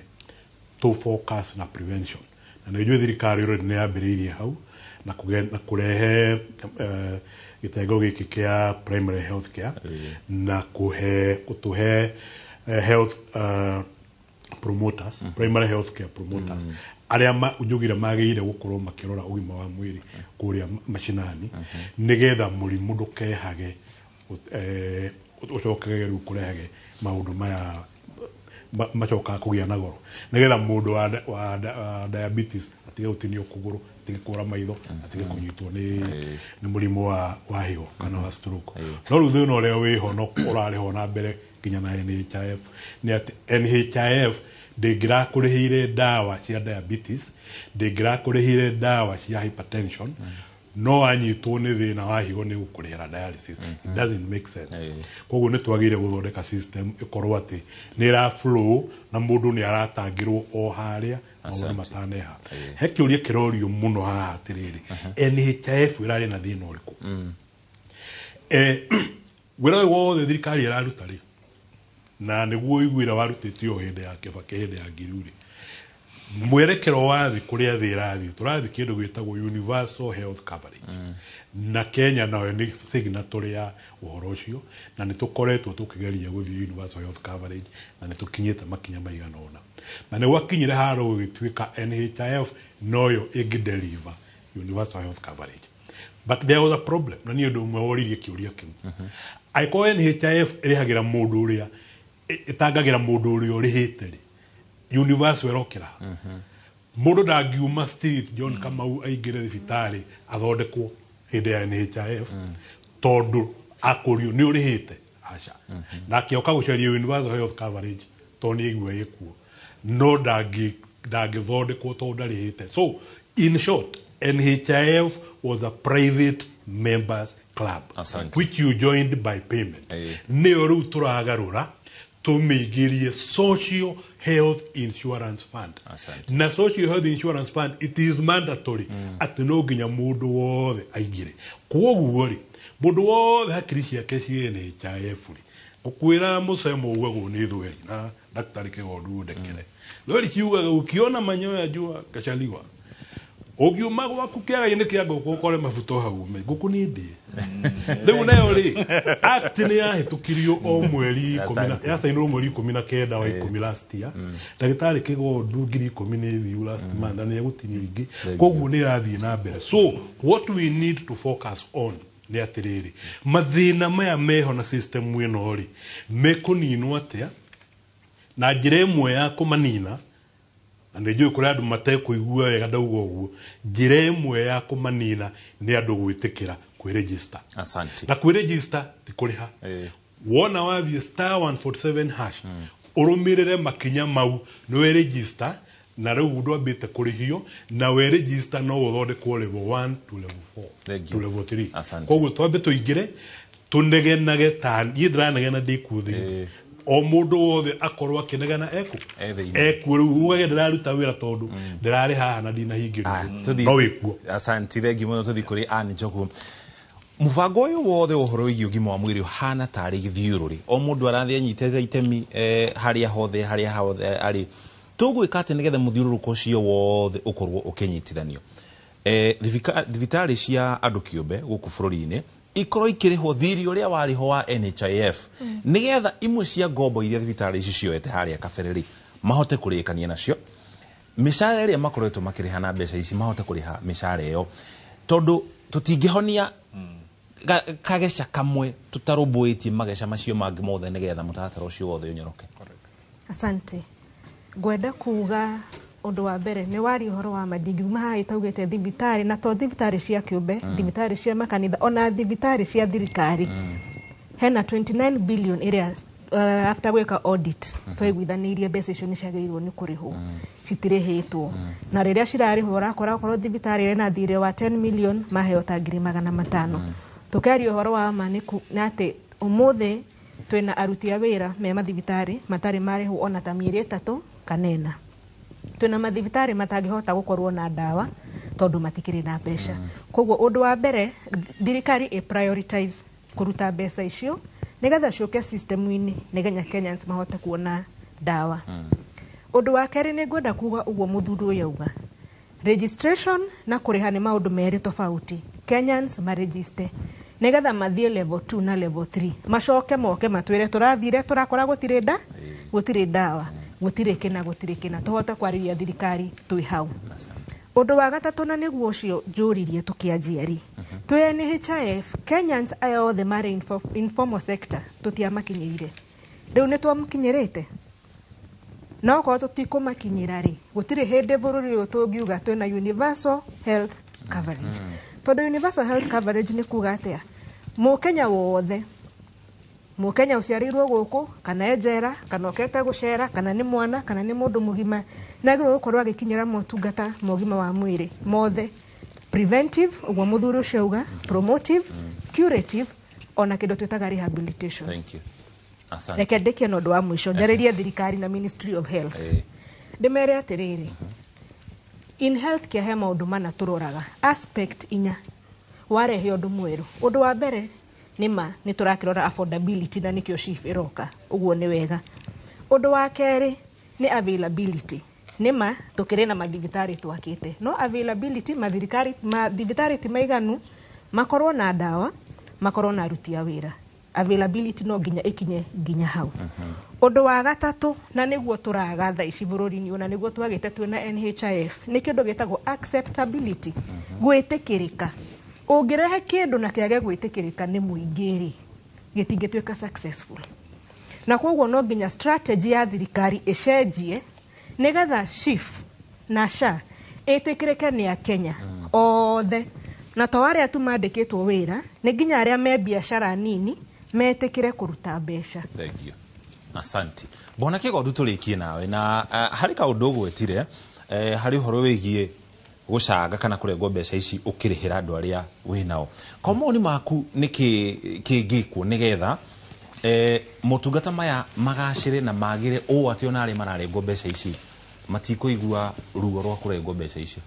tũ focus na prevention, na nĩ njũĩ thirikari already nĩ yambĩrĩirie hau na kũrehe gĩtengo gĩkĩ kĩa primary health care na gũtũhe health promoters, primary health care promoters arĩa njugire magĩrĩire gũkorwo makĩrora ũgima wa mwĩrĩ kũrĩa macinani, nĩgetha mũrimũ ndũkehage ũcokage rĩu kũrehage maũndũ maya macokaga kũgĩa na goro, nĩgetha mũndũ wa diabetes atige gũtinio kũgũrũ, atige kũra maitho, atige kũnyitwo nĩ mũrimũ wa higo kana wa stroke. No rĩu thĩna ũrĩa wĩho no ũrarĩho na mbere nginya na NHIF nĩ atĩ NHIF ndĩngĩrakũrĩhĩire ndawa cia diabetes, ndĩngĩrakũrĩhĩire ndawa cia hypertension, no anyitwo nĩ thĩna wa higo nĩ gũkũrĩhĩra dialysis. It doesn't make sense. Koguo nĩ twagĩrĩire gũthondeka system ĩkorwo atĩ nĩ ĩra flow na mũndũ nĩ aratangĩrwo o harĩa maũndũ mataneha. He kĩũria kĩrorio mũno haha atĩrĩrĩ, NHIF ĩrarĩ na thĩna ũrĩkũ? Wĩra ũyũ wothe thirikari ĩraruta rĩ, na nĩguo ũiguĩra warutĩtio hĩndĩ ya Kibaki, hĩndĩ ya Ngiru rĩ, mwerekero wa thĩ kũrĩa thĩ ĩrathiĩ, tũrathiĩ kĩndũ gĩtagwo universal health coverage, na Kenya nayo nĩ signatory ya ũhoro ũcio, na nĩ tũkoretwo tũkĩgeria gũthiĩ universal health coverage na nĩ tũkinyĩte makinya maigana ũna, na nĩ gwakinyire handũ gũgĩtuĩka NHIF noyo ĩngĩ deliver universal health coverage. But there was a problem, na niĩ ũndũ ũmwe woririe kĩũria kĩu, angĩkorwo NHIF ĩrĩhagĩra mũndũ ũrĩa ĩtangagĩra mũndũ ũrĩa ũrĩhĩte rĩ, universal ĩrokĩra mũndũ ndangiuma street John Kamau aingĩre thibitarĩ athondekwo. Hĩndĩ ya NHIF, tondũ akũrio nĩ ũrĩhĩte aca, nake oka gũcaria universal health coverage tondũ nĩ aigua ĩkuo, no ndangĩthondekwo tondũ ndarĩhĩte. So in short, NHIF was a private members club. Asante. Which you joined by payment. Nĩyo rĩu tũragarũra tũmĩingĩrie Social Health Insurance Fund. Asante. Na Social Health Insurance Fund, it is mandatory atĩ no nginya mũndũ wothe aingĩre. Kwoguo rĩ, mũndũ wothe hakiri ciake ciĩ NHIF rĩ, ngũkwĩra mũcemo ugagwo nĩ thweri na Daktari Kĩgondu ndekere. Thweri ciugaga ukiona manyoya jua kachaliwa. Ũngiuma gwaku kĩaga-inĩ kĩa ngũkũ ũkore mabuto hau ngũkũ nĩ ndĩe. Rĩu nayo rĩ, act nĩ yahĩtũkirio o mweri 10, yacainirwo mweri 19 wa 10 last year. Ndagĩtarĩ Kĩgondu, 10,000 nĩ thiu last month na nĩ egũtinio ingĩ, koguo nĩ ĩrathiĩ na mbere. So what we need to focus on nĩ atĩrĩrĩ, mathĩna maya meho na system ĩno rĩ, mekũninwo atĩa? Na njĩra ĩmwe ya kũmanina, na nĩ njũĩ kũrĩ andũ matekũigua wega ndauga ũguo, njĩra ĩmwe ya kũmanina nĩ andũ gwĩtĩkĩra kwĩregister. Asante. Na kwĩregister ti kũrĩha. Wona wathiĩ *147# ũrũmĩrĩre makinya mau, nĩ wĩregister na rĩu ndwambĩte kũrĩhio, na wĩregister no ũthondekwo level 1 to level 4 Thank to you. level 3. Asante. Koguo twambe tũingĩre tũnegenage, ta niĩ ndĩranegena ndĩ kuo thĩinĩ, o mũndũ wothe akorwo akĩnegena eku E thĩinĩ. Ekuo. Rĩu ugage ndĩraruta wĩra tondũ ndĩrarĩ haha na ndinahingĩrio, no wĩkuo. Asante, thengi mũno. Tũthiĩ kũrĩ Ann Njogu. Mũbango ũyũ wothe ũhoro wĩgiĩ ũgima wa mwĩrĩ ũhana tarĩ gĩthiũrũrĩ, o mũndũ arathiĩ anyitĩte itemi harĩa hothe arĩ. Tũgwĩka atĩ nĩgetha mũthiũrũrũko ũcio wothe ũkorwo ũkĩnyitithanio, thibitarĩ cia andũ kĩũmbe gũkũ bũrũri-inĩ ikorwo ikĩrĩhwo thirĩ ũrĩa warĩ ho wa NHIF, nĩgetha imwe cia ngombo iria thibitarĩ ici cioete harĩa kabere rĩ, mahote kũrĩkania nacio, mĩcara ĩrĩa makoretwo makĩrĩha na mbeca ici mahote kũrĩha mĩcara ĩyo, tondũ tũtingĩhonia kageca kamwe tũtarũmbũĩtie mageca macio mangĩ mothe, nĩgetha mũtaratara ũcio wothe ũnyoroke. Asante. Ngwenda kuga ũndũ wa mbere nĩ waria ũhoro wa ma, ndingiuma haha itaugĩte thibitarĩ, na to thibitarĩ cia kĩũmbe, thibitarĩ cia makanitha, ona thibitarĩ cia thirikari, hena 29 billion ĩrĩa after gwĩka audit twaiguithanĩirie mbeca icio nĩ ciagĩrĩirwo nĩ kũrĩhwo, citirĩhĩtwo. Na rĩrĩa cirarĩhwo ũrakora okorwo thibitarĩ ĩna thirĩ wa 10 million, maheo ta 500,000. Tũkĩaria ũhoro wa ma nĩ nĩ atĩ ũmũthĩ twĩna aruti a wĩra me mathibitarĩ matarĩ marĩhwo ona ta mĩeri 3 kana 4. Twĩna mathibitarĩ matangĩhota gũkorwo na ndawa tondũ matikĩrĩ na mbeca. Koguo ũndũ wa mbere, thirikari ĩ prioritize kũruta mbeca icio nĩgetha ciũke system-inĩ, nĩgetha Kenyans mahote kuona ndawa. Ũndũ wa kerĩ, nĩ ngwenda kuga ũguo mũthuri ũyũ auga, registration na kũrĩha nĩ maũndũ merĩ tofauti. Kenyans marejiste nĩgetha mathiĩ level 2 na level 3, macoke moke matwĩre tũrathire tũrakora gũtirĩ nda, gũtirĩ ndawa, gũtirĩ kĩna, gũtirĩ kĩna, tũhote kwarĩria thirikari twĩ hau. Ũndũ wa gatatũ, na nĩguo ũcio njũririe tũkĩanjia rĩ, twĩ NHIF, Kenyans aya othe marĩ informal sector tũtiamakinyĩire. Rĩu nĩ twamakinyĩrĩte, no okorwo tũtikũmakinyĩra rĩ, gũtirĩ hĩndĩ bũrũri ũyũ tũngiuga twĩna universal health coverage, tondũ universal health coverage nĩ kuga atĩa? Mũkenya wothe, Mũkenya ũciarĩirwo gũkũ kana e njera kana okete gũcera kana nĩ mwana kana nĩ mũndũ mũgima, nĩ agĩrĩirwo gũkorwo agĩkinyĩra motungata ma ũgima wa mwĩrĩ mothe, preventive ũguo mũthuri ũcio auga, promotive, curative, ona kĩndũ twĩtaga rehabilitation. Thank you. Asante. Reke ndĩkie na ũndũ wa mũico, njarĩrie thirikari na Ministry of Health, ndĩmere atĩrĩrĩ, in healthcare he maũndũ mana tũroraga, aspect inya warehe ũndũ mwerũ. Ũndũ wa mbere, nĩ ma nĩ tũrakĩrora affordability, na nĩkĩo SHIF ĩroka, ũguo nĩ wega. Ũndũ wa kerĩ nĩ availability. Nĩ ma tũkĩrĩ na mathibitarĩ twakĩte, no availability mathirikari mathibitarĩ ti maiganu, makorwo na ndawa, makorwo na aruti a wĩra. Availability no nginya ĩkinye nginya hau. Ũndũ wa gatatũ, na nĩguo tũraga thaa ici bũrũri-inĩ, ona nĩguo twagĩte twĩna NHIF, nĩ kĩndũ gĩtagwo acceptability, gwĩtĩkĩrĩka. Ũngĩrehe kĩndũ na kĩage gwĩtĩkĩrĩka nĩ mũingĩ rĩ, gĩtingĩtuĩka successful. Na koguo no nginya strategy ya thirikari ĩcenjie nĩgetha SHIF na SHA ĩtĩkĩrĩke nĩ Akenya othe, Na to arĩa tu mandĩkĩtwo wĩra, nĩ nginya arĩa me biacara nini metĩkĩre kũruta mbeca. Thank you. Asante. Bwana Kigondu, tũrĩkie nawe na harĩ kaũndũ ũgwetire harĩ ũhoro wĩgiĩ gũcanga kana kũrengwo mbeca ici ũkĩrĩhĩra andũ arĩa wĩ nao. Kwa mawoni maku nĩkĩ kĩngĩkwo nĩgetha motungata maya magacĩre na magĩre ũũ atĩ ona arĩa mararengwo mbeca ici matikũigua ruo rwa kũrengwo mbeca icio?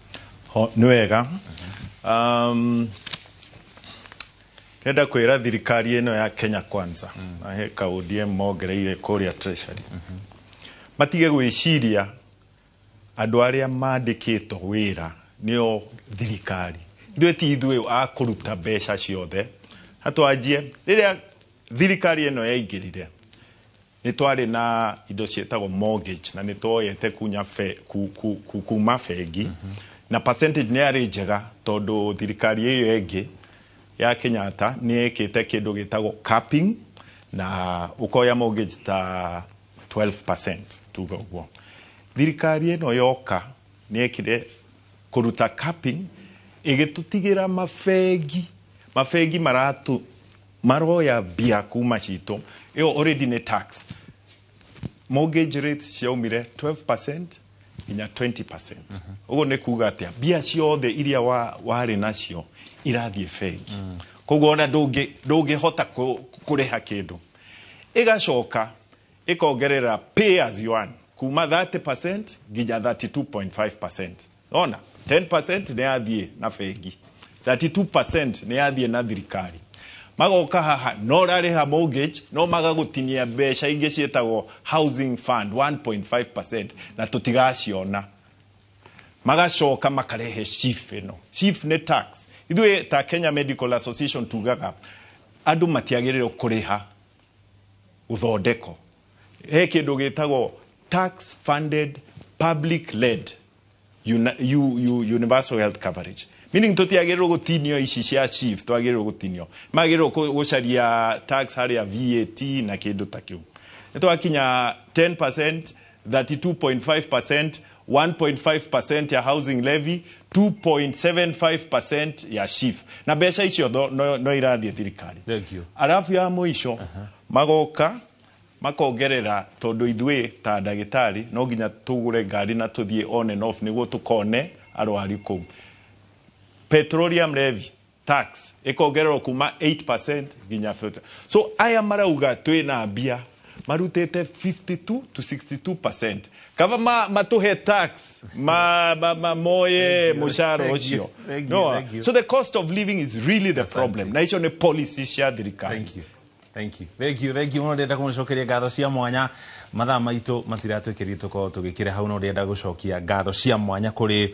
Ho, nĩ wega. Ndĩrenda kwĩra thirikari ĩno ya Kenya Kwanza na he ka ODM mongereire kũrĩa Treasury, matige gwĩciria andũ arĩa mandĩkĩtwo wĩra nĩo thirikari. Ithuĩ ti ithuĩ a kũruta mbeca ciothe. Hatwanjie rĩrĩa thirikari ĩno yaingĩrire, nĩ twarĩ na indo ciĩtagwo mortgage na nĩ twoyete kunya fe, ku, ku, ku, kuma bengi, na percentage nĩ yarĩ njega tondũ thirikari ĩyo ĩngĩ ya Kenyatta nĩ ĩkĩte kĩndũ gĩtagwo capping na ũkoya mortgage ta 12% tuga ũguo. Thirikari ĩno yoka nĩ ĩkire kũruta capping, ĩgĩtũtigĩra mabengi. Mabengi maratu maroya mbia kuma citũ, ĩyo already nĩ tax. Mortgage rates ciaumire 12% nginya 20%. Ũguo nĩ kuga atĩa? Mbia ciothe iria warĩ nacio irathiĩ bengi, koguo ona ndũngĩhota kũrĩha kĩndũ. Ĩgacoka ĩkongerera pay as you earn kuma 30% nginya 32.5%. Ona 10% nĩ yathiĩ na bengi, 32% nĩ yathiĩ na thirikari. Magoka haha no ũrarĩha mortgage, no magagũtinia mbeca ingĩ ciĩtagwo housing fund 1.5% na tũtigaciona. Magacoka makarehe SHIF ĩno. SHIF nĩ tax. Ithuĩ ta Kenya Medical Association tugaga andũ matiagĩrĩirwo kũrĩha gũthondekwo. He kĩndũ gĩtagwo tax funded public led universal health coverage, meaning tũtiagĩrĩirwo gũtinio ici cia SHIF, twagĩrĩirwo gũtinio, magĩrĩirwo gũcaria tax harĩa VAT na kĩndũ ta kĩu. Nĩ twakinya 10%, 32.5%, 1.5% ya housing levy, 2.75% ya SHIF, na mbeca icio no irathiĩ thirikari. Thank you. Arabu ya mũico magoka makongerera, tondũ ithuĩ ta ndagĩtarĩ no nginya tũgũre ngari na tũthiĩ on and off nĩguo tũkone arwaru kũu. Petroleum levy tax ĩkongererwo kuma 8% nginya 40. So aya marauga twĩna mbia marutĩte 52 to 62%. Kaba matũhe tax ma moye mũcara Thank you. ũcio. Thank you. No, Thank you. so the cost of living is really the problem, na icio nĩ policy cia thirikari. Thank you. Thank you. Thank you. Thank you mũno. Ndĩrenda kũmũcokeria ngatho cia mwanya. Mathaa maitũ matiratwĩkĩria tũkorwo tũgĩkĩra hau, no ndĩrenda gũcokia ngatho cia mwanya kũrĩ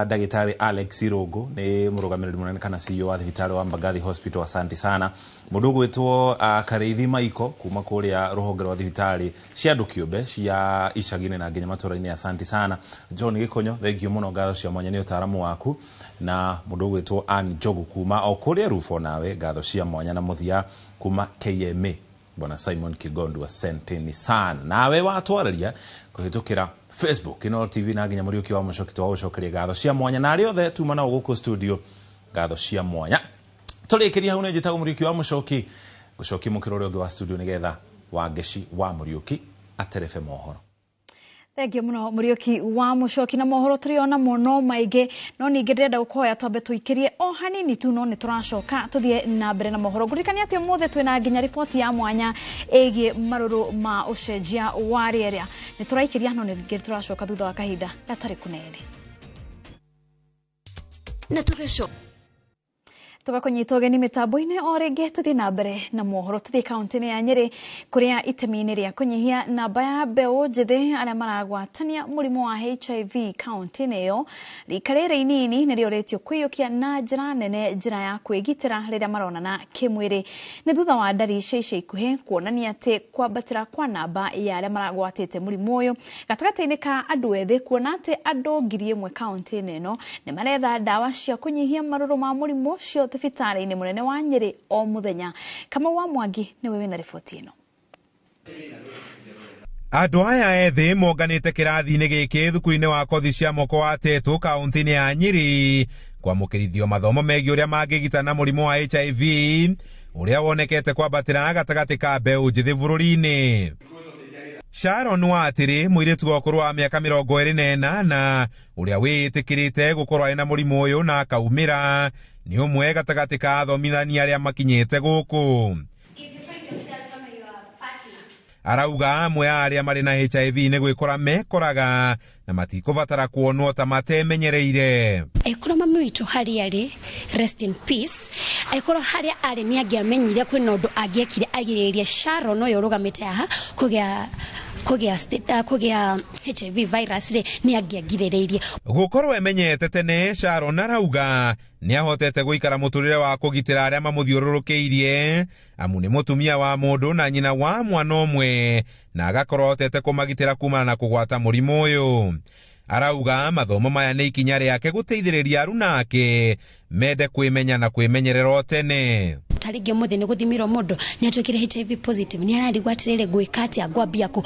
ndagĩtarĩ Alex Irũngũ, nĩ mũrũgamĩrĩri mũnene kana CEO wa thibitarĩ wa Mbagathi Hospital. Asante sana. Mũndũ ũgwĩtwo Karĩithi Maiko kuma kũrĩa rũhonge rwa thibitarĩ cia andũ kĩũmbe cia icagi-inĩ na nginya matũra-inĩ. Asante sana. John Gĩkonyo, thank you mũno, ngatho cia mwanya nĩ ũtaaramu waku. Na mũndũ ũgwĩtwo Ann Njogu kuma o kũrĩa Rufo, nawe ngatho cia mwanya. Na mũthia kuma KMA, Bwana Simon Kigondu, asanteni sana. Nawe watwarĩria kũhĩtũkĩra Facebook Inooro TV na nginya Mũriũki wa Mũcoki, twagũcokeria ngatho cia mwanya. Na arĩa othe tuma nao gũkũ studio, ngatho cia mwanya. Tũrĩkĩria hau. Nĩ njĩtagwo Mũriũki wa Mũcoki, gũcokia mũkĩro ũrĩa ũngĩ wa studio nĩgetha Wangeci wa Mũriũki aterebe mohoro. Thank you muno, Muriuki wa Mucoki, na mohoro tũrĩ ona mũno maingĩ, no ningĩ ndĩrenda gũkũhoya twambe tũikĩrie o hanini tu, no nĩ tũracoka tũthiĩ na mbere na mohoro. Ngũririkania atĩ ũmũthĩ twĩna nginya riboti ya mwanya ĩgiĩ marũrũ ma ũcenjia wa rĩera. Nĩ tũraikĩria, no ningĩ tũracoka thutha wa kahinda gatarĩ kũnene. Na tũgacoka. Tũgakũnyita ũgeni mĩtambo-inĩ o rĩngĩ, tũthiĩ na mbere na mohoro. Tũthiĩ kaunti-inĩ ya Nyĩrĩ kũrĩa itemi-inĩ rĩa kũnyihia namba ya mbeũ njĩthĩ arĩa maragwatania mũrimũ wa HIV kaunti-inĩ ĩyo, rika rĩrĩ inini nĩrĩũrĩtio kwĩyũkia na njĩra nene njĩra ya kwĩgitĩra rĩrĩa maronana kĩmwĩrĩ. Nĩ thutha wa ndari cia ica ikuhĩ kuonania atĩ kwambatĩra kwa namba ya arĩa maragwatĩte mũrimũ ũyũ gatagatĩ-inĩ ka andũ ethĩ, kuona atĩ andũ 1000 kaunti-inĩ ĩno nĩ maretha ndawa cia kũnyihia marũrũ ma mũrimũ ũcio thibitarĩ-inĩ mũnene wa Nyĩrĩ o mũthenya. Kamau wa Mwangi nĩwe wĩna riboti ĩno. Andũ aya ethĩ monganĩte kĩrathi-inĩ gĩkĩ thukuru-inĩ wa kothi cia moko wa Tetũ kaunti-inĩ ya Nyĩrĩ Kwamũkĩrithio mathomo megiĩ ũrĩa mangĩgita na mũrimũ wa HIV ũrĩa wonekete kwambatĩra gatagatĩ ka mbeũ njĩthĩ bũrũri-inĩ. Sharon Watĩrĩ, mũirĩtu wa ũkũrũ wa mĩaka 24 na ũrĩa wĩĩtĩkĩrĩte gũkorwo arĩ na mũrimũ ũyũ na akaumĩra, nĩ ũmwe gatagatĩ ka athomithania arĩa makinyĩte gũkũ. Arauga amwe a arĩa marĩ na HIV nĩ gwĩkora mekoraga na matikũbatara kuonwo ta matemenyereire. Angĩkorwo mami witũ harĩa arĩ, rest in peace, angĩkorwo harĩa arĩ nĩ angĩamenyire kwĩna ũndũ angĩekire agirĩrĩrie Sharon ũyũ ũrũgamĩte haha kũgĩa HIV virus rĩ, nĩ angĩagirĩrĩirie. Gũkorwo emenyete tene, Sharon arauga nĩ ahotete gũikara mũtũrĩre wa kũgitĩra arĩa mamũthiũrũrũkĩirie, amu nĩ mũtumia wa mũndũ na nyina wa mwana ũmwe, na agakorwo ahotete kũmagitĩra kumana na kũgwata mũrimũ ũyũ. Arauga mathomo maya nĩ ikinya rĩake gũteithĩrĩria aruna ake mende kwĩmenya na kwĩmenyerera o tene. Ta rĩngĩ ũmũthĩ nĩ gũthimirwo mũndũ nĩ atuĩkire HIV positive, nĩ ararigwo atĩrĩrĩ, ngwĩka atĩa, ngwambia kũ?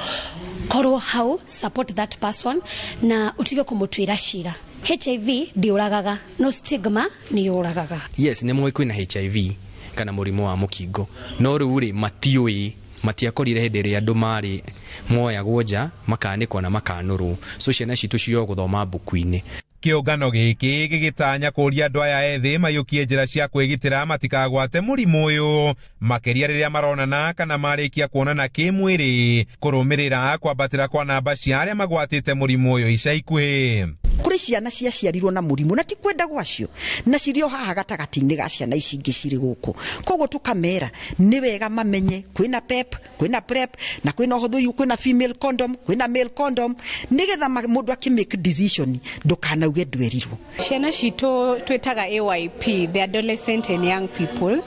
Korwo hau, support that person na ũtige kũmũtuĩra cira. HIV ndĩũragaga, no stigma nĩ yũragaga. Yes, nĩ moĩ kwĩna HIV kana mũrimũ wa mũkingo, no rĩu rĩ matiũĩ, matiakorire hĩndĩ ĩrĩa andũ marĩ moyagwo nja makanĩkwo na makanũrwo, so ciana citũ cio gũthoma mbuku-inĩ. Kĩũngano gĩkĩ gĩgĩtanya kũria andũ aya ethĩ maiyũkie njĩra cia kwĩgitĩra matikagwate mũrimũ ũyũ, makĩria rĩrĩa maronana kana marĩkia kuonana kĩmwĩrĩ, kũrũmĩrĩra kwambatĩra kwa namba cia arĩa magwatĩte mũrimũ ũyũ ica ikuhĩ. Kũrĩ ciana ciaciarirwo na mũrimũ na ti kwenda gwacio, na cirĩ o haha gatagatĩ-inĩ ga ciana ici ingĩ cirĩ gũkũ. Koguo tũkamera nĩ wega mamenye kwĩna PEP, kwĩna PrEP, na kwĩna ũhũthĩri, kwĩna female condom, kwĩna male condom, nĩgetha mũndũ akĩ make decision ndũkanauge ndwerirwo. Ciana citũ twĩtaga AYP, the adolescent and young people,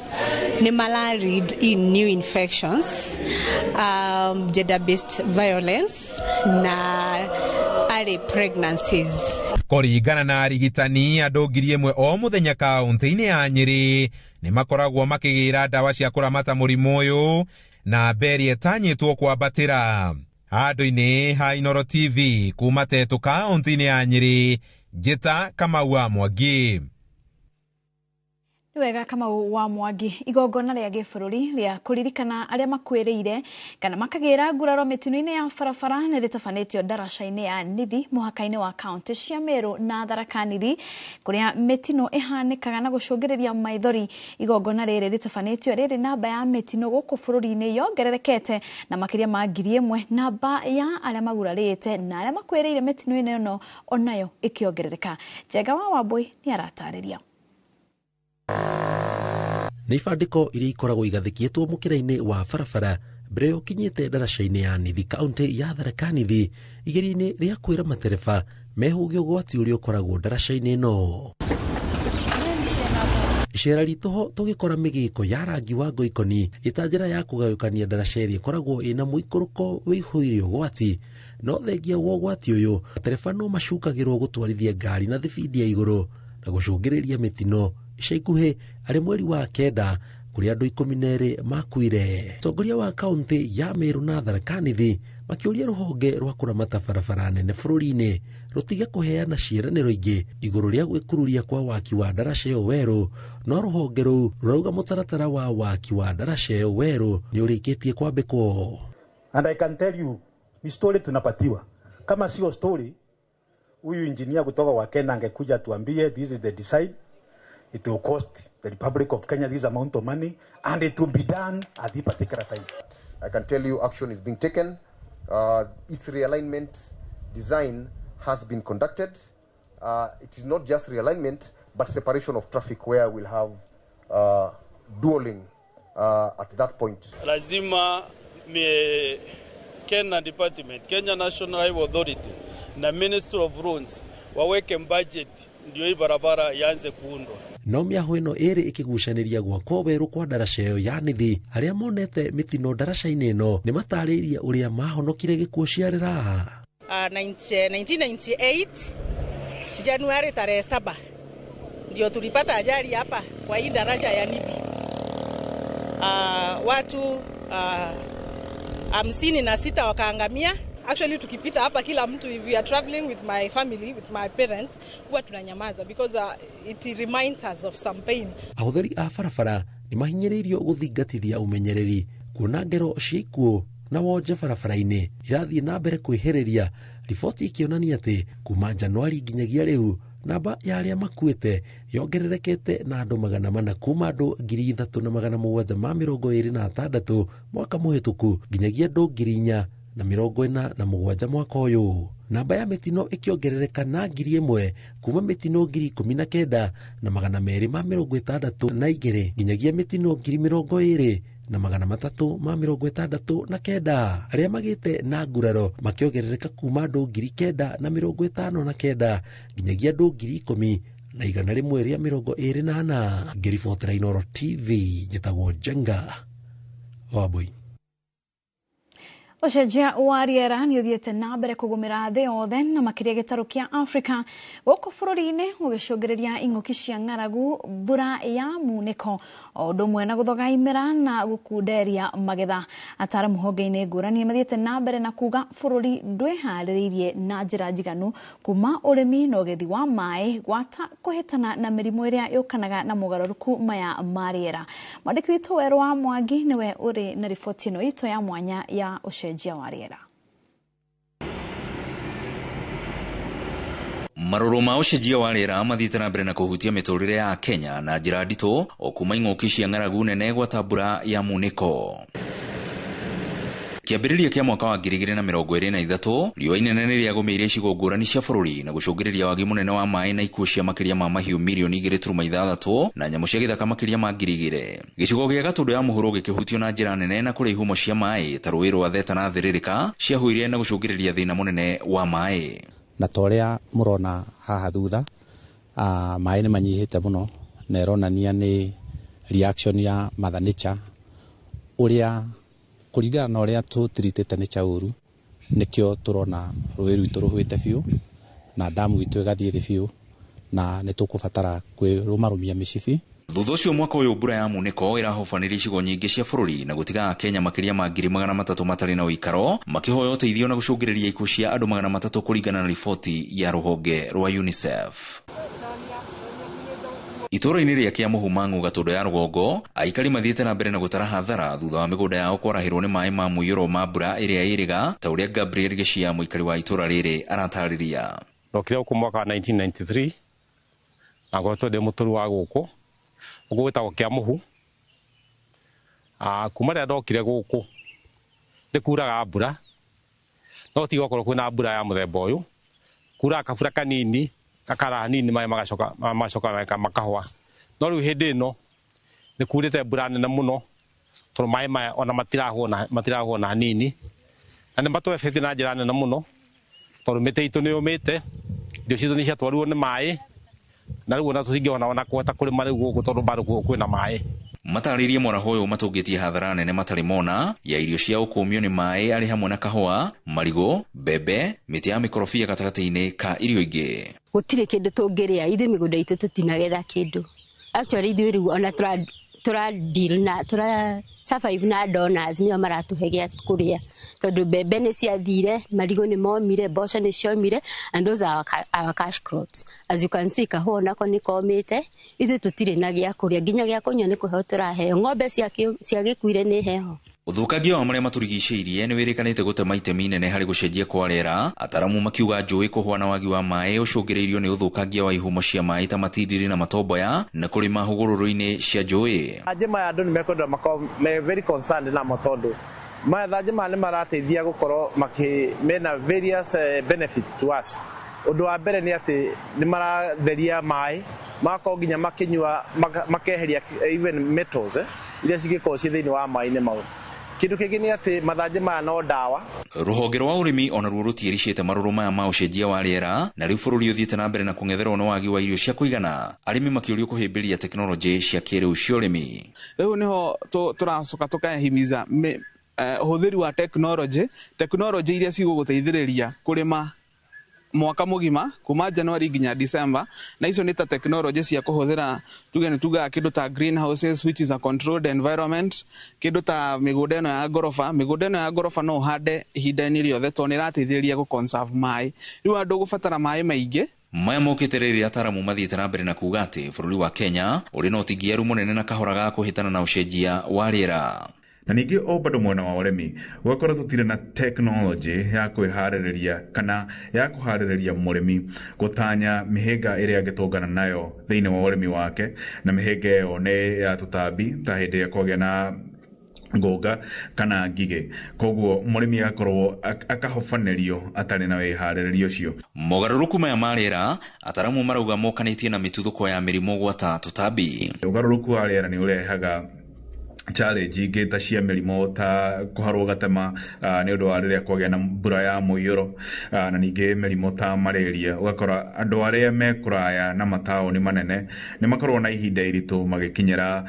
nĩ mara read in new infections, gender based violence na early pregnancies. Kũringana na arigitani, andũ 1,000 o mũthenya kaũntĩ-inĩ ya Nyĩrĩ nĩ makoragwo makĩgĩra ndawa cia kũramata mũrimũ ũyũ, na mberi ĩtanyĩtwo kwambatĩra. Handũ-inĩ ha Inooro TV kuma Tetu kaũntĩ-inĩ ya Nyĩrĩ, Njĩta Kamau wa Mwangi. Nĩ wega Kamau wa Mwangi. Igongona rĩa gĩbũrũri rĩa kũririkana arĩa makuĩrĩire kana makagĩra nguraro mĩtino-inĩ ya barabara nĩ rĩtabanĩtio ndaraca-inĩ ya Nithi mũhaka-inĩ wa kaũntĩ cia Meru na Tharaka Nithi, kũrĩa mĩtino ĩhanĩkaga na gũcũngĩrĩria maithori. Igongona rĩrĩ rĩtabanĩtio rĩrĩ namba ya mĩtino gũkũ bũrũri-inĩ yongererekete na makĩria ma 1,000, namba ya arĩa magurarĩte na arĩa makuĩrĩire mĩtino-inĩ ĩno onayo ĩkĩongerereka. Njenga wa Wambui nĩ aratarĩria. Nĩ ibandĩko iria ikoragwo igathĩkĩtwo mũkĩra-inĩ wa barabara mbere ya ũkinyĩte ndaraca-inĩ ya Nithi kaũntĩ ya Tharaka Nithi, igeria-inĩ rĩa kwĩra matereba mehũge ũgwati ũrĩa ũkoragwo ndaraca-inĩ ĩno. Icera ritũ ho tũgĩkora mĩgĩko ya rangi wa ngoikoni ĩta njĩra ya kũgayũkania ndaraca ĩrĩa ĩkoragwo ĩna mũikũrũko wĩihũire ũgwati. No thengia wa ũgwati ũyũ, matereba no macukagĩrwo gũtwarithia ngari na thibindi ya igũrũ na gũcũngĩrĩria mĩtino. Ica ikuhĩ arĩ mweri wa 9 kũrĩa andũ 12 makuire. Mũtongoria wa kaũntĩ ya Meru na Tharaka Nithi makĩũria rũhonge rwa kũramata barabara nene bũrũri-inĩ rũtige kũheana ciĩranĩro ingĩ igũrũ rĩa gwĩkururia kwa waki wa ndaraca ĩyo werũ, no rũhonge rũu rũrauga mũtaratara wa waki wa ndaraca ĩyo werũ nĩ ũrĩkĩtie kwambĩkwo. And I can tell you, ni story tunapatiwa. Kama sio story, huyu engineer kutoka wa Kenya angekuja tuambie this is the design. It will cost the Republic of Kenya this amount of money, and it will be done at this particular time. I can tell you action is being taken. Its realignment design has been conducted. It is not just realignment, but separation of traffic where we'll have dualing at that point. Lazima Kenya Department, Kenya National Highway Authority na Ministry of Roads waweke budget ndio hii barabara ianze kuundwa. No mĩahũ ĩno ĩrĩ ĩkĩgucanĩria gwakwo werũ kwa ndaraca ĩyo ya Nithi, arĩa monete mĩtino ndaraca-inĩ ĩno nĩ matarĩirie ũrĩa mahonokire gĩkuũ ciarĩra. 1998 Januari tarehe 7 ndio tulipata ajali hapa kwa hii daraja ya Nithi. Watu 56 wakaangamia. Actually tukipita hapa kila mtu, if we are traveling with my family, with my parents, huwa tunanyamaza because it reminds us of some pain. Ahũthĩri a barabara nĩ mahinyĩrĩirio gũthingatithia ũmenyereri kuona ngero cia ikuũ na wonje barabara-inĩ irathiĩ na mbere kwĩhĩrĩria, riboti ikĩonania atĩ kuma Januari nginyagia rĩu namba ya arĩa makuĩte yongererekete na andũ 400 kuma andũ 3726 mwaka mũhĩtũku nginyagia andũ 4047 mwaka ũyũ. Namba ya mĩtino ĩkĩongerereka na 1000 kuma mĩtino 19,262 nginyagia mĩtino 20,369. Arĩa magĩte na nguraro makĩongerereka kuma andũ 9,059 nginyagia andũ 10,124. Ngĩribotera Inooro TV, njĩtagwo Njenga Wambui. Ũcenjia wa rĩera nĩ ũthiĩte na mbere kũgũmĩra thĩ yothe na makĩria gĩtarũ kĩa Afrika gũkũ bũrũri-inĩ gũgĩcũngĩrĩria ing'ũki cia ng'aragu, mbura ya munĩko o ũndũ ũmwe na gũthoga imera na gũkunderia magetha. Ataaramu honge-inĩ ngũrani mathiĩte na mbere na kuga bũrũri ndwĩharĩrĩirie na njĩra njiganu kuma ũrĩmi na ũgethi wa maĩ gwata kũhĩtana na mĩrimũ ĩrĩa yũkanaga na mogarũrũku maya ma rĩera. Mwandĩki witũ Werũ wa Mwangi nĩwe ũrĩ na riboti ĩno itũ ya mwanya ya ũcenjia wa rĩera. Marũrũ ma ũcenjia wa rĩera mathiĩte na mbere na kũhutia mĩtũrĩre ya Kenya na njĩra nditũ o kuma ing'ũki cia ng'aragu nene gwata mbura ya munĩko. Kĩambĩrĩria kĩa mwaka wa 2023 riũa inene nĩ rĩagũmĩire icigo ngũrani cia bũrũri na gũcũngĩrĩria wagi mũnene wa maĩ na ikuũ cia makĩria ma mahiũ mirioni 2.6 na nyamũ cia gĩthaka makĩria ma 2,000. Gĩcigo gĩa Gatũndũ ya mũhuro gĩkĩhutio na njĩra nene na kũrĩa ihumo cia maĩ ta rũĩ rwa Theta na Thĩrĩrĩka ciahũire na gũcũngĩrĩria thĩna mũnene wa maĩ. Na ta ũrĩa mũrona haha thutha, maĩ nĩ manyihĩte mũno na ĩronania nĩ reaction ya Mother Nature ũrĩa kũringana na ũrĩa tũtiritĩte nature ũru, nĩkĩo tũrona rũĩ rwitũ rũhwĩte biũ na damu itũ ĩgathiĩ thĩ biũ na nĩ tũkũbatara kwĩrũmarũmia mĩcibi. Thutha ũcio mwaka ũyũ mbura ya munĩko ĩrahobanĩria icigo nyingĩ cia bũrũri na gũtiga Akenya makĩria ma 300,000 matarĩ na ũikaro makĩhoya ũteithio na gũcũngĩrĩria ikuũ cia andũ 300 kũringana na riboti ya rũhonge rwa UNICEF. Itũũra-inĩ rĩa Kĩamũhu Gatũndũ ya rũgongo aikari mathiĩte na mbere na gũtara hathara thutha wa mĩgũnda yao kwarahĩrwo nĩ maĩ ma mũiyũro ma mbura ĩrĩa ĩrĩga ta ũrĩa Gabriel Gĩcia mũikari wa itũũra rĩrĩ aratarĩria. Ndokire gũkũ mwaka wa 1993 na ngoretwo ndĩ mũtũru wa gũkũ gũkũ gwĩtagwo Kĩamũhu. Kuma rĩrĩa ndokire gũkũ nĩ kuraga mbura, no ti gwakorwo kwĩna mbura ya mũthemba ũyũ, kuraga kabura kanini gakara hanini maĩ magacoka makahwa. No rĩu hĩndĩ ĩno nĩ kurĩte mbura nene mũno tondũ maĩ maya ona matirahwo na hanini, na nĩ matũebete na njĩra nene mũno tondũ mĩtĩ itũ nĩ yũmĩte, irio citũ nĩ ciatwarirwo nĩ maĩ, na rĩu ona tũtingĩhota ona kũhota kũrĩma rĩu gũkũ tondũ bado kwĩna maĩ. Matarĩirie mwaraho ũyũ matũngĩtie hathara nene matarĩ mona ya irio cia ũkũmio nĩ maĩ arĩ hamwe na kahũa, marigũ, mbembe, mĩtĩ ya mĩkorobia gatagatĩ-inĩ ka irio ingĩ. Gũtirĩ kĩndũ tũngĩrĩa, ithuĩ mĩgũnda itũ tũtinagetha kĩndũ. Actually ithuĩ rĩu ona tũra deal na tũra survive na donors nĩo maratũhe gĩa kũrĩa tondũ mbembe nĩ ciathire, marigũ nĩ momire, mboco nĩ ciomire, and those are our cash crops. As you can see, kahũa nako nĩ komĩte, ithuĩ tũtirĩ na gĩa kũrĩa, nginya gĩa kũnyua nĩ kũheo tũraheo. Ng'ombe ciagĩkuire nĩ heho. Ũthũkangia wa marĩa matũrigicĩirie nĩ wĩrĩkanĩte gũtema itemi inene harĩ gũcenjia kwa rĩera, ataramu makiuga njũĩ kũhũa na wagi wa maĩ ũcũngĩrĩirio nĩ ũthũkangia wa ihumo cia maĩ ta matindiri na matomboya na kũrĩma hũgũrũrũ-inĩ cia njũĩ. Mathanjĩ maya andũ nĩ mekwenda makorwo me very concerned namo tondũ mathanjĩ maya nĩ marateithia gũkorwo mena various benefit to us. Ũndũ wa mbere nĩ atĩ nĩ maratheria maĩ magakorwo nginya makĩnyua makeheria even metals iria cingĩkorwo ciĩ thĩinĩ wa maĩ-inĩ mau. Kĩndũ kĩngĩ nĩ atĩ mathanjĩ maya no ndawa. Rũhonge rwa ũrĩmi ona ruo rũtiĩricĩte marũrũ maya ma ũcenjia wa rĩera na rĩu bũrũri ũthiĩte na mbere na kũng'etherwo nĩ wagi wa irio cia kũigana, arĩmi makĩũrio kũhĩmbĩria tekinoronjĩ cia kĩrĩu cia ũrĩmi. Rĩu nĩho tũracoka tũkahimiza ũhũthĩri wa tekinoronjĩ iria cigũgũteithĩrĩria kũrĩma Mwaka mũgima kuma January nginya December, na icio nĩ ta technology cia kũhũthĩra, tuge nĩ tugaga kĩndũ ta greenhouses, which is a controlled environment, kĩndũ ta mĩgũnda ĩno ya ngoroba. Mĩgũnda ĩno ya ngoroba no ũhande ihinda-inĩ rĩothe tondũ nĩ ĩrateithĩrĩria gũ conserve maĩ. Rĩu andũ gũbatara maĩ maingĩ. Maya mokĩte rĩrĩa ataaramu mathiĩte na mbere na kuga atĩ bũrũri wa Kenya ũrĩ na ũtingiaru mũnene na kahora ga kũhĩtana na ũcenjia wa rĩera. Na ningĩ o bado mwena wa ũrĩmi gwakorwo tũtirĩ na tekinoronjĩ ya kwĩharĩrĩria kana ya kũharĩrĩria mũrĩmi gũtanya mĩhĩnga ĩrĩa angĩtũngana nayo thĩinĩ wa ũrĩmi wake, na mĩhĩnga ĩyo nĩ ya tũtambi ta hĩndĩ ĩrĩa kwagĩa na ngũnga kana ngigĩ, koguo mũrĩmi agakorwo akahobanĩrio atarĩ na wĩharĩrĩria ũcio. Mogarũrũku maya ma rĩera ataramu marauga mokanĩtie na mĩtuthũko ya mĩrimũ gwata tũtambi. Ũgarũrũku wa rĩera nĩ ũrehaga challenge ingĩ ta cia mĩrimũ ta kũharwo gatema nĩ ũndũ wa rĩrĩa kwagĩa na mbura ya mũiyũro, na ningĩ mĩrimũ ta malaria. Ũgakora andũ arĩa me kũraya na mataũni manene nĩ makoragwo na ihinda iritũ magĩkinyĩra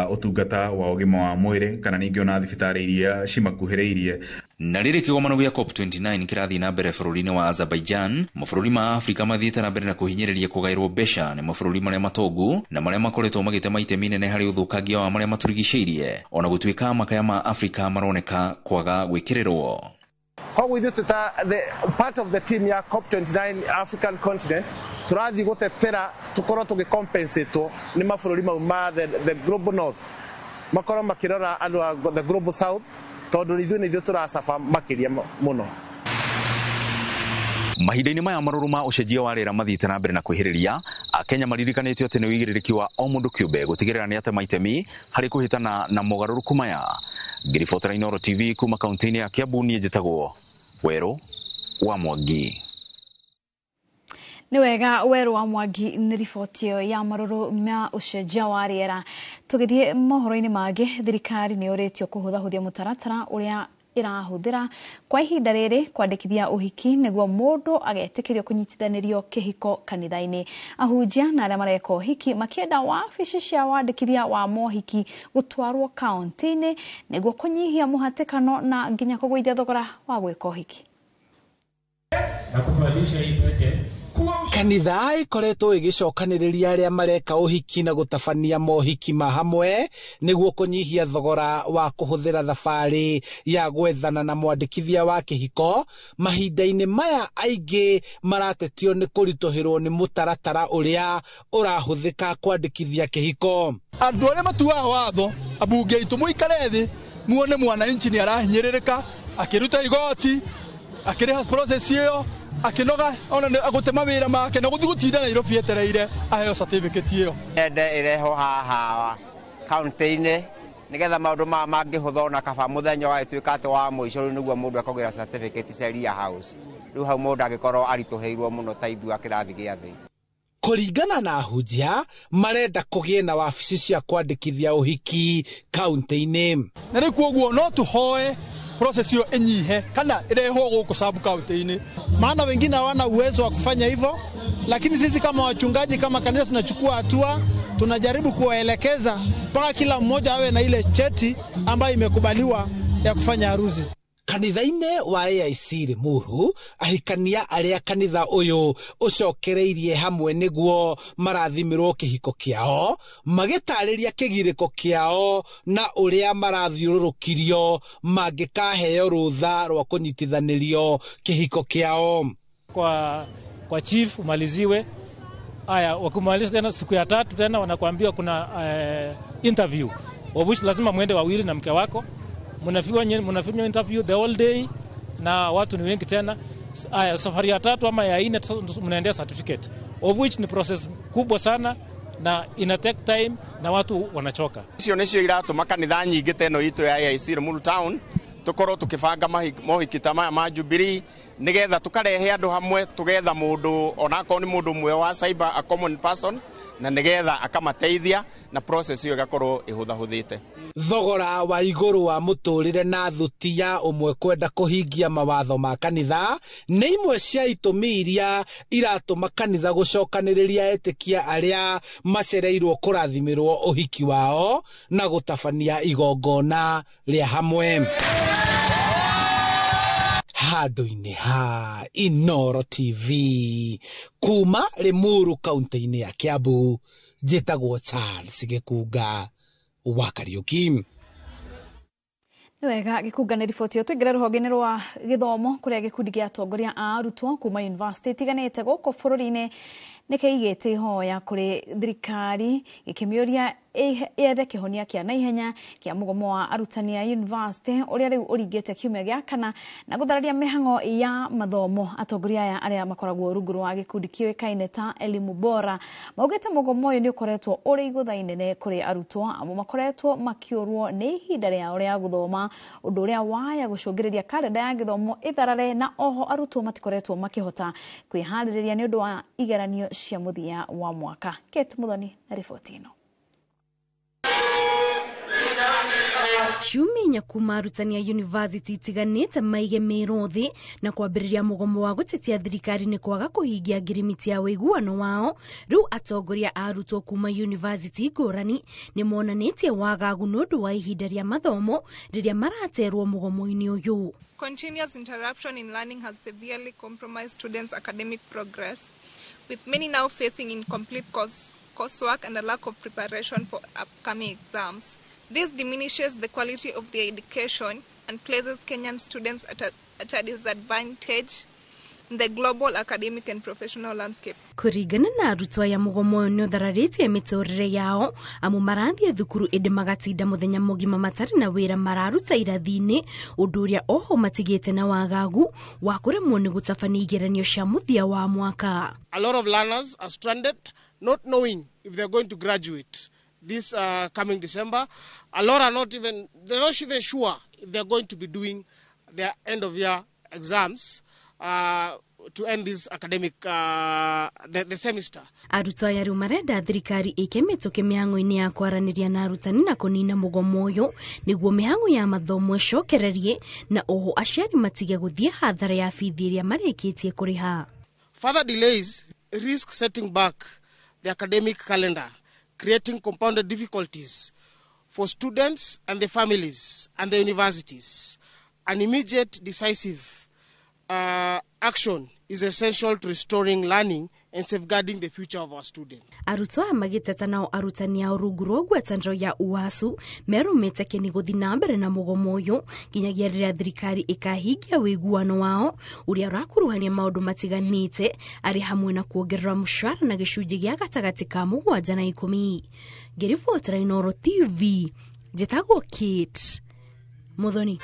ũtungata wa ũgima wa mwĩrĩ kana ningĩ ona thibitarĩ iria cimakuhĩrĩirie. Na rĩrĩ kĩgomano gĩa COP29 kĩrathiĩ na mbere bũrũri-inĩ wa Azerbaijan, mabũrũri ma Afrika mathiĩte na mbere na kũhinyĩrĩria kũgaĩrwo mbeca nĩ mabũrũri marĩa matongu na marĩa makoretwo magĩtema itemi inene harĩ ũthũkangia wa marĩa matũrigicĩirie, ona gũtuĩka makaya ma Afrika maroneka kwaga gwĩkĩrĩrwo. Koguo ithuĩ twĩ the part of the team ya COP29 African continent tũrathiĩ gũtetera tũkorwo tũgĩcompensatwo nĩ mabũrũri mau ma the global north, makorwo makĩrora andũ a the global south, tondũ ithuĩ nĩ ithuĩ tũracaba makĩria mũno. Mahinda-inĩ maya marũrũ ma ũcenjia wa rĩera mathiĩte na mbere na kwĩhĩrĩria, Akenya maririkanĩtio atĩ nĩ ũigĩrĩrĩki wa o mũndũ kĩũmbe gũtigĩrĩra nĩ atema itemi harĩ kũhĩtana na mogarũrũku maya. Ngĩribotera Inooro TV kuma kaunti-inĩ ya Kiambu, niĩ njĩtagwo Werũ wa Mwangi. Nĩ wega Werũ wa Mwangi nĩ riboti ĩyo ya marũrũ ma ũcenjia wa rĩera. Tũgĩthiĩ mohoro-inĩ mangĩ, thirikari nĩ yũrĩtio kũhũthahũthia mũtaratara ũrĩa ĩrahũthĩra kwa ihinda rĩrĩ kwandĩkithia ũhiki nĩguo mũndũ agetĩkĩrio kũnyitithanĩrio kĩhiko kanitha-inĩ. Ahunjia na arĩa mareka ũhiki makĩenda wabici cia wandĩkithia wa mohiki gũtwarwo kaunti-inĩ nĩguo kũnyihia mũhatĩkano na nginya kũgũithia thogora wa gwĩka ũhiki. Na kũbadilisha hii pete. Kanitha ikoretwo igicokanĩrĩria arĩa mareka ũhiki na gũtabania mohiki ma hamwe nĩguo kũnyihia thogora wa kũhũthĩra thabarĩ ya gwethana na mwandĩkithia wa kĩhiko. Mahinda-inĩ maya aingĩ maratetio nĩ kũritũhĩrwo nĩ mũtaratara ũrĩa ũrahũthĩka kwandĩkithia kĩhiko. Andũ arĩa matuaga watho ambunge aitũ mũikare thĩ muone mwananchi nĩ arahinyĩrĩrĩka akĩruta igoti akĩrĩha process ĩyo akinoga ona agutema wira make na guthi gutinda Nairobi etereire aheo certificate iyo. Ende ireho haha kaunti-inĩ nigetha maundu maya mangĩhũtha ona kaba mũthenya wagĩtuĩka atĩ wa mũico rĩu nĩguo mũndũ akũgĩra certificate Sheria House. Rĩu hau mũndũ angĩkorwo aritũhĩirwo mũno ta ithuĩ a kĩrathi gĩa thĩ. Kũringana na ahunjia marenda kũgĩe na wabici cia kwandĩkithia ũhiki kaunti-inĩ. Na rĩu koguo no tũhoe process hiyo enyihe kana irehwo guku sub county-inĩ, maana wengine hawana uwezo wa kufanya hivyo, lakini sisi kama wachungaji kama kanisa tunachukua hatua, tunajaribu kuwaelekeza mpaka kila mmoja awe na ile cheti ambayo imekubaliwa ya kufanya harusi. Kanitha-inĩ wa AIC Limuru ahikania arĩa kanitha ũyũ ũcokereirie hamwe nĩguo marathimirwo kĩhiko kĩao magĩtarĩria kĩgirĩko kĩao na ũrĩa marathiũrũrũkirio mangĩkaheo rũtha rwa kũnyitithanĩrio kĩhiko kĩao. Kwa chief umaliziwe. Aya, wakumaliza tena siku ya tatu tena wanakuambia kuna interview, of which lazima muende wawili na mke wako. Mnafanywa interview the whole day na watu ni wengi tena. Aya, safari ya tatu ama ya nne mnaendea certificate, of which ni process kubwa sana na ina take time na watu wanachoka. Icio nicio iratũma kanitha nyingĩ ta ĩno itũ ya AIC Limuru Town tukorwo tukibanga mohiki ta maya ma Jubilee nigetha tukarehe andu hamwe, tugetha mundu onakorwo ni mundu mwe wa cyber, a common person, na nigetha akamateithia na process iyo igakorwo ihuthahuthite. Thogora wa igũrũ wa mũtũrĩre na thuti ya ũmwe kwenda kũhingia mawatho ma kanitha nĩ imwe cia itũmi iria iratũma kanitha gũcokanĩrĩria etĩkia arĩa macereirwo kũrathimĩrwo ũhiki wao na gũtabania igongona rĩa hamwe. Handũ-inĩ ha Inooro TV kuma Limuru kaunti-inĩ ya Kiambu, njĩtagwo Charles Gĩkunga wa Kariuki. Nĩ wega Gĩkunga nĩ riboti ĩyo. Tũingĩre rũhonge-inĩ rwa gĩthomo kũrĩa gĩkundi gĩa atongoria a arutwo kuma yunivasĩtĩ itiganĩte gũkũ bũrũri-inĩ nĩ kĩigĩte ihoya kũrĩ thirikari gĩkĩmĩũria yethe kĩhonia kĩa naihenya kĩa mũgomo wa arutani a yunivasĩtĩ ũrĩa rĩu ũringĩte kiumia gĩa kana na gũthararia mĩhang'o ya mathomo. Atongoria aya arĩa makoragwo rungu rwa gĩkundi kĩũĩkaine ta Elimu Bora maugĩte mũgomo ũyũ nĩ ũkoretwo ũrĩ igũtha inene kũrĩ arutwo amu makoretwo makĩũrwo nĩ ihinda rĩao rĩa gũthoma, ũndũ ũrĩa waya gũcũngĩrĩria karenda ya gĩthomo ĩtharare, na oho arutwo matikoretwo makĩhota kwĩharĩrĩria nĩ ũndũ wa igeranio cia mũthia wa mwaka. Kate Muthoni na riboti ĩno. Ciumia inya kuma arutani a yunivasĩtĩ itiganĩte maige mĩro thĩ na kwambĩrĩria mũgomo wa gũtetia thirikari nĩ kwaga kũhingia ngirimiti ya ũiguano wao, rĩu atongoria a arutwo kuma yunivasĩtĩ ngũrani nĩ monanĩtie wagagu nĩ ũndũ wa ihinda rĩa mathomo rĩrĩa maraterwo mũgomo-inĩ ũyũ. Continuous interruption in learning has severely compromised students' academic progress, with many now facing incomplete coursework and a lack of preparation for upcoming exams. This diminishes the quality of their education and places Kenyan students at a disadvantage in the global academic and professional landscape. Kũringana na arutwo aya, mũgomo ũyũ nĩ ũthararĩtie mĩtũrĩre yao amu marathiĩ thukuru ĩndĩ magatinda mũthenya mũgima matarĩ na wĩra mararuta irathi-inĩ, ũndũ ũrĩa oho matigĩte na wagagu wa kũremwo nĩ gũtabania igeranio cia mũthia wa mwaka. A lot of learners are stranded, not knowing if they're going to graduate this coming December. A lot are not even, they're not even sure if they're going to be doing their end of year exams to end this academic, the semester. Arutwo aya rĩu marenda thirikari ĩke mĩtũkĩ mĩhang'o-inĩ ya kwaranĩria na arutani na kũnina mũgomo ũyũ nĩguo mĩhang'o ya mathomo ĩcokererie, na oho aciari matige gũthiĩ hathara ya bithi ĩrĩa marĩkĩtie kũrĩha. Further delays risk setting back the academic calendar, creating compounded difficulties for students and their families and the universities. An immediate decisive action is essential to restoring learning and safeguarding the future of our students. Arutwo aya magĩteta nao arutani ao rungu rwa ngwatanĩro ya UASU merũmĩte kĩni gũthiĩ na mbere na mũgomo ũyũ nginyagia rĩrĩa thirikari ĩkahingia ũiguano wao ũrĩa ũrakuruhania maũndũ matiganĩte arĩ hamwe na kuongerera mũcara na gĩcunjĩ gĩa gatagatĩ ka 7 na 10. Ngĩribotera Inooro TV, njĩtagwo Kate Muthoni.